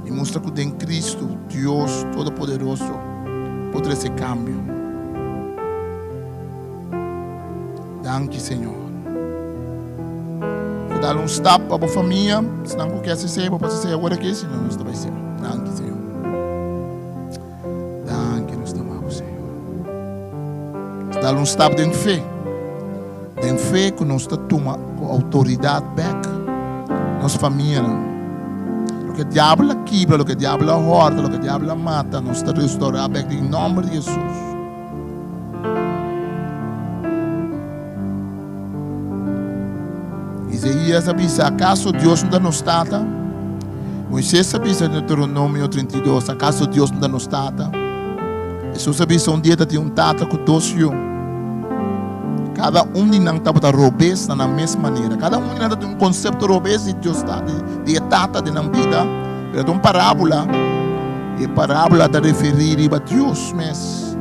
I mustra ku den Cristo, Dios Todopoderoso por trese kambio. Danki Señor. Bo dal un stap pa bo famia. Esnan ku ke hasi bo por hasi awor aki, si no nos ta bai sera. Danki Señor. Danki nos ta ama bo Señor. Nos dal un stap den fe. Den fe ku nos ta tuma ku outoridat bek nos famianan. Loke diabel a kibra, loke diabel a hòrta, loke diabel a mata, nos ta restourá bek den nòmber di Hesus. Isaías a bisa, Akaso Dios no ta nos Tata? Moisés a bisa den Deuteronomio 32, Akaso Dios no ta nos Tata? Hesus a bisa, Un dia ta tin un tata ku dos yu. Kada un di nan tabata robes na nan mes manera. Kada un di nan tabatin un konsepto robes di Dios Tata, di e Tata den nan bida. Pero ta un parábola. E parábola ta referí riba Dios mes.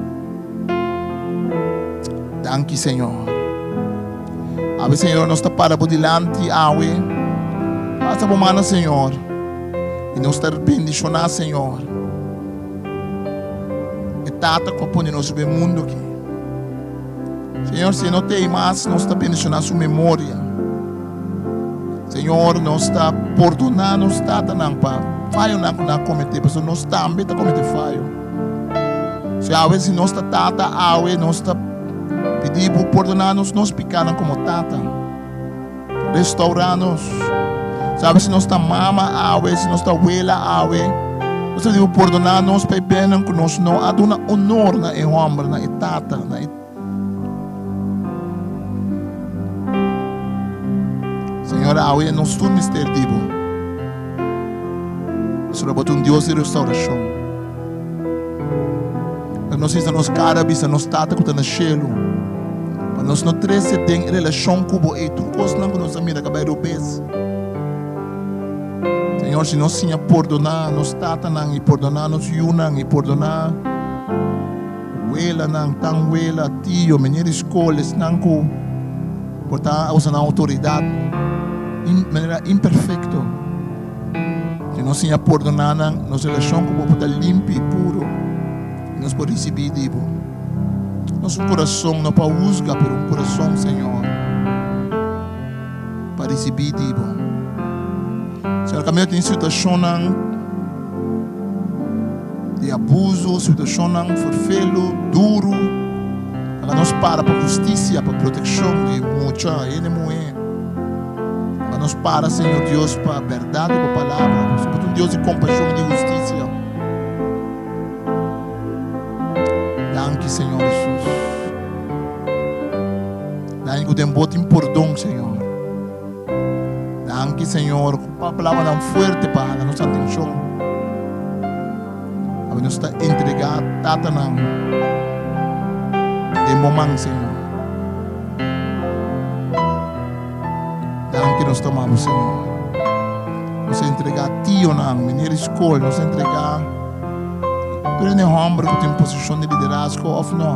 Danki, Señor. Awe, Señor, nos ta para bo dilanti awe. Pasa bo mano, Señor. I nos ta bendishoná, Señor. E Tata ku a pone nos riba e mundu aki. Señor, si e no t'ei mas, nos ta bendishoná su memoria. Señor, nos ta pordoná nos tatanan pa fayonan ku nan a kometé, pasobra nos tambe ta kometé fayo. Si awe, si nos ta tata awe, nos ta pidi bo pordoná nos nos pikánan komo tata. Restourá nos. Sabe si nos ta mama awe, si nos ta wela awe, nos ta pidi bo pordoná nos pa e bennan ku nos no a duna onor na e hòmber, na e tata, na e. Señor, awe nos tur mester di bo. Pasobra bo ta un Dios di restauracion. Pa nos hisa nos cara bisa nos Tata cu ta na cielo. Pa nos no trece den e relacion cu bo ei tur cosnan cu nos a mira ca bay robes. Señor, si nos siña pordona nos tatanan y pordona nos yunan y pordona Welanan, tan wela, tio, meneer di skol, esnan ku por ta a usa nan outoridat in manera imperfekto. Si nos siña pordoná nan, nos relashon ku bo por ta limpi i puro i nos por risibí di bo. Nos un kurason no pa husga, pero un kurason, Señor, pa risibí di bo. Señor, kaminda tin situashonnan. Di abuso, situashonnan ferfelu, duru. Laga nos para pa hustisia, pa protekshon di mucha, hende muhé. Laga nos para, Señor Dios, pa bèrdat di bo palabra. Pasobra bo ta un Dios di kompashon i di hustisia. Danki, Señor Hesus. Danki ku den bo tin pordon, Señor. Danki, Señor, ku pa palabranan fuerte pa hala nos atenshon. Awe nos ta entregá tatanan den bo man, Señor. Danki nos ta ama bo, Señor. Nos ta entregá tionan, meneer di skol, nos ta entregá tur hende hòmber ku tin posishon di liderazgo òf no.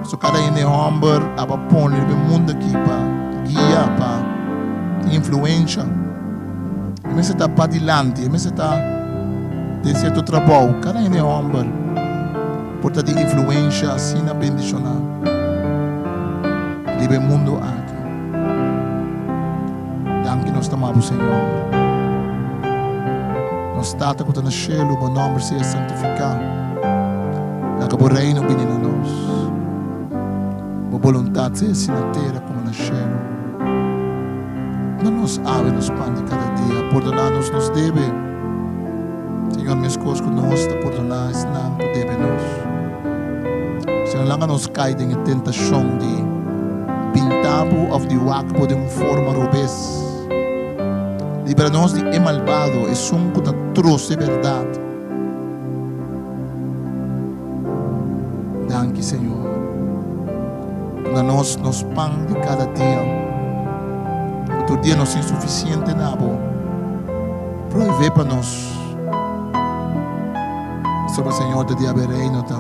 So kada hende hòmber aba pone riba e mundu aki pa guia, pa tin influensha. E mester ta padilanti, e mester ta den sierto trabou. Kada hende hòmber por ta di influensha asina bendishoná riba e mundu aki. Danki nos ta ama bo, Señor. Nos Tata ku ta na shelu, bo nòmber sea santifiká. Laga bo Reino bini na nos. Bo boluntat sea hasi na tera komo na shelu. Duna nos awe nos pan di kada dia. Pordoná nos nos debe, Señor, meskos ku nos ta pordoná esnan ku debe nos. Señor, laga nos kai den e tentashon di pinta bo òf di wak bo den un forma robes. Libra nos di e malbado, esun ku ta trose bèrdat. Danki, Señor. Duna nos nos pan di kada dia. Ku tur dia nos tin sufisiente na bo. Proveé pa nos. Pasobra Señor ta di abe reino ta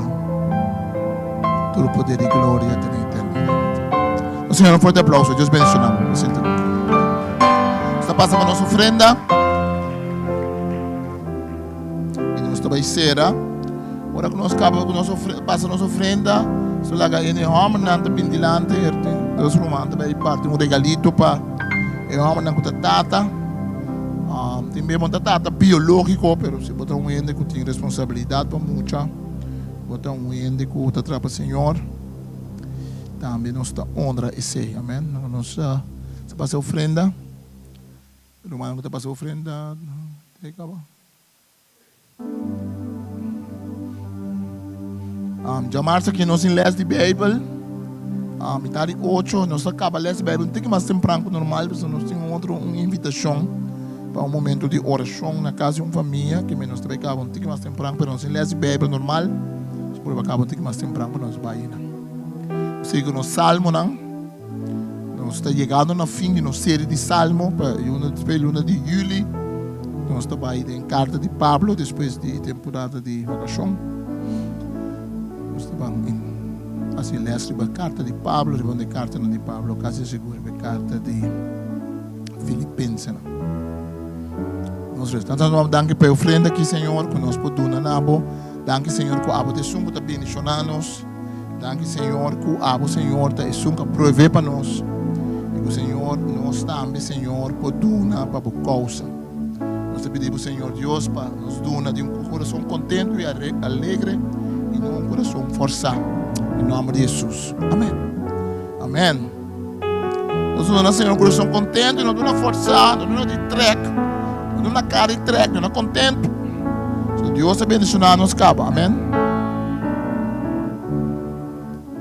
tur poder i gloria ta na eternidat. Nos Señor un fuerte aplauso. Dios bendiciona bo. Nos sinta. Nos ta pasa pa nos ofrenda. I nos ta bai sera. Ora ku nos kaba ku nos pasa nos ofrenda, so laga e hòmbernan ta bin dilanti, dos ruman ta bai parti un regalito pa e hòmbernan ku ta tata. Tin bes bo ta tata biológiko, pero si bo ta un hende ku tin responsabilidat pa mucha, bo ta un hende ku ta traha pa Señor, tambe nos ta honra esei. Amèn. Nos ta pasa ofrenda. Rumannan ku ta pasa ofrenda te kaba. Djamarsa aki nos tin les di Beibel. Mitad di ocho nos ta kaba les di Beibel un tiki mas tempran ku normal pasobra nos tin un otro un invitashon pa un momento di orashon na kas di un famia ke nos ta bai kaba un tiki mas tempran pero nos tin les di Beibel normal nos por kaba un tiki mas tempran pa nos bai einan. Nos sigui ku nos salmonan. Nos ta yegando na fin di nos serie di Salmo pa e luna di juli. Nos ta bai den karta di Pablo despues di temporada di vakashon. Nos ta ban hasi les riba karta di Pablo, riba un di kartanan di Pablo, kasi sigur riba e karta di Filipensenan. Nos resa. Tantu nos danki pa e ofrenda aki, Señor, ku nos por duna na bo. Danki, Señor, ku abo ta esun ku ta bendishoná nos. Danki Señor ku abo Señor ta esun ku a provee pa nos i ku Señor nos tambe Señor por duna pa bo kousa. Nos ta pidi bo Señor Dios pa nos duna di un kurason kontentu i alegre i no un kurason forsá. Den nòmber di Hesus. Amen. Amen. Nos duna Señor un kurason kontentu i no duna forsá, no duna di trèk, no duna kara di trèk, duna kontentu. So Dios ta bendishoná nos kaba. Amen.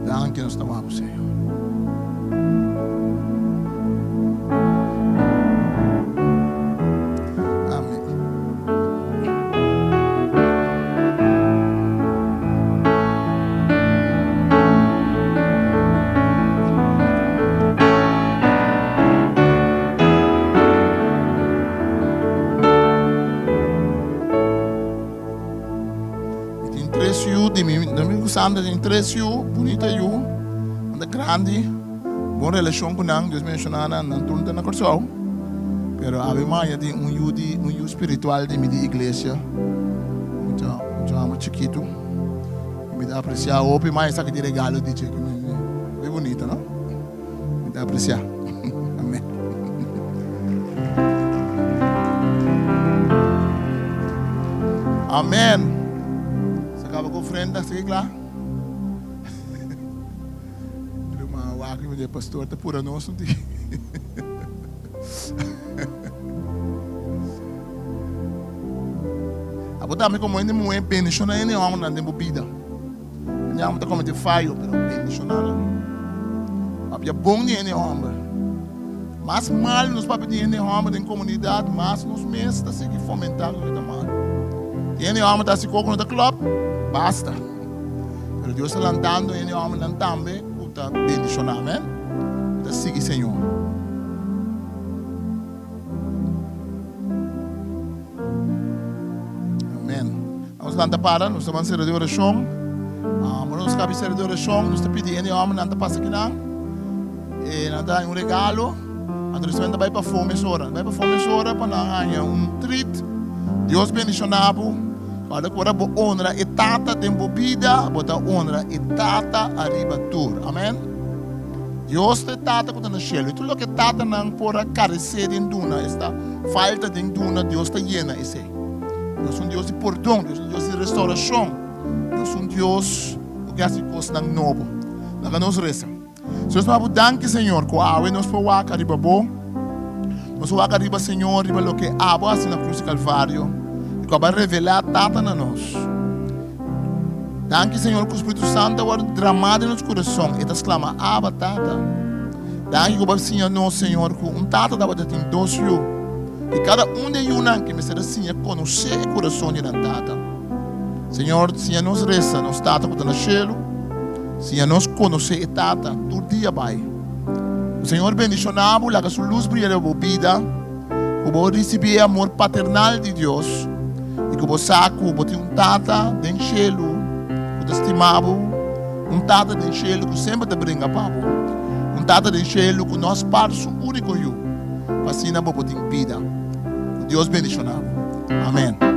Danki nos ta wak, Señor. Amen. Mi tin tres yu di mi, mi ku Sandra tin tres yu, bunita yu, nan ta grandi, bon relashon ku nan, Dios bendishona nan, nan tur ta na Kòrsou. Pero awe maña tin un yu di un yu spiritual di mi di iglesia, mucha mucha hòmber chikitu, mi ta apresiá hopi, mas esaki di regalo di dje, hopi bunita no. Mi ta apresiá. Amén. Amen. Sa kaba ku ofrenda, sigui kla? Ruman wak mi di pastor ta pura nos un tiki. Abo tambe komo hende muhé bendishoná hende hòmbernan den bo bida. Hende hòmber ta komete fayo, pero bendishoná nan. Papia bon di hende hòmber. Mas mal nos papia di hende hòmber den komunidat, mas nos mes ta sigui fomentá loke ta mal. Si hende hòmber ta hasi kos ku no ta klòp, basta. Pero Dios ta lantando hende hòmbernan tambe ku ta bendishoná, amèn, ku ta sigui Señor. Amèn. Nos lanta para, nos ta ban sera di orashon. Ora nos kabi sera di orashon, nos ta pidi hende hòmbernan ta pasa kinan. E nan ta haña un regalo. Anto despues nan ta bai pafó mesora. Bai pafó mesora pa nan haña un treat. Dios bendishoná bo. Ora ku ora bo honra e Tata den bo bida, bo ta honra e Tata ariba tur. Amen. Dios ta e Tata ku ta na shelu. I tur loke tatanan por a karesé den duna, esta falta den duna, Dios ta yena esei. Dios un Dios di pordon, Dios un Dios di restaurashon, Dios un Dios ku ke hasi kosnan nobo. Laga nos resa. Señor nos bo danki Señor ku awe nos por wak ariba bo. Nos por wak ariba Señor riba loke abo hasi na krus di Kalvario i ku abo a revelá Tata na nos. Danki Señor ku Spiritu Santu a wòrdu dramá den nos kurason. E ta sklama Abba Tata. Danki ku bo a siña nos Señor ku un tata tabata tin dos yu i kada un di e yunan ke mester a siña konosé e kurason di nan tata. Señor siña nos resa nos Tata ku ta na shelu. Siña nos konosé e Tata tur dia bai. Ku Señor bendishoná bo, laga Su lus bria riba bo bida, ku bo risibí e amor paternal di Dios i ku bo sa ku bo tin un Tata den shelu ku ta stima bo, un Tata den shelu ku semper ta bringa pa bo, un Tata den shelu ku no a spar Su úniko Yu pa asina bo por tin bida. Ku Dios bendishoná bo. Amèn.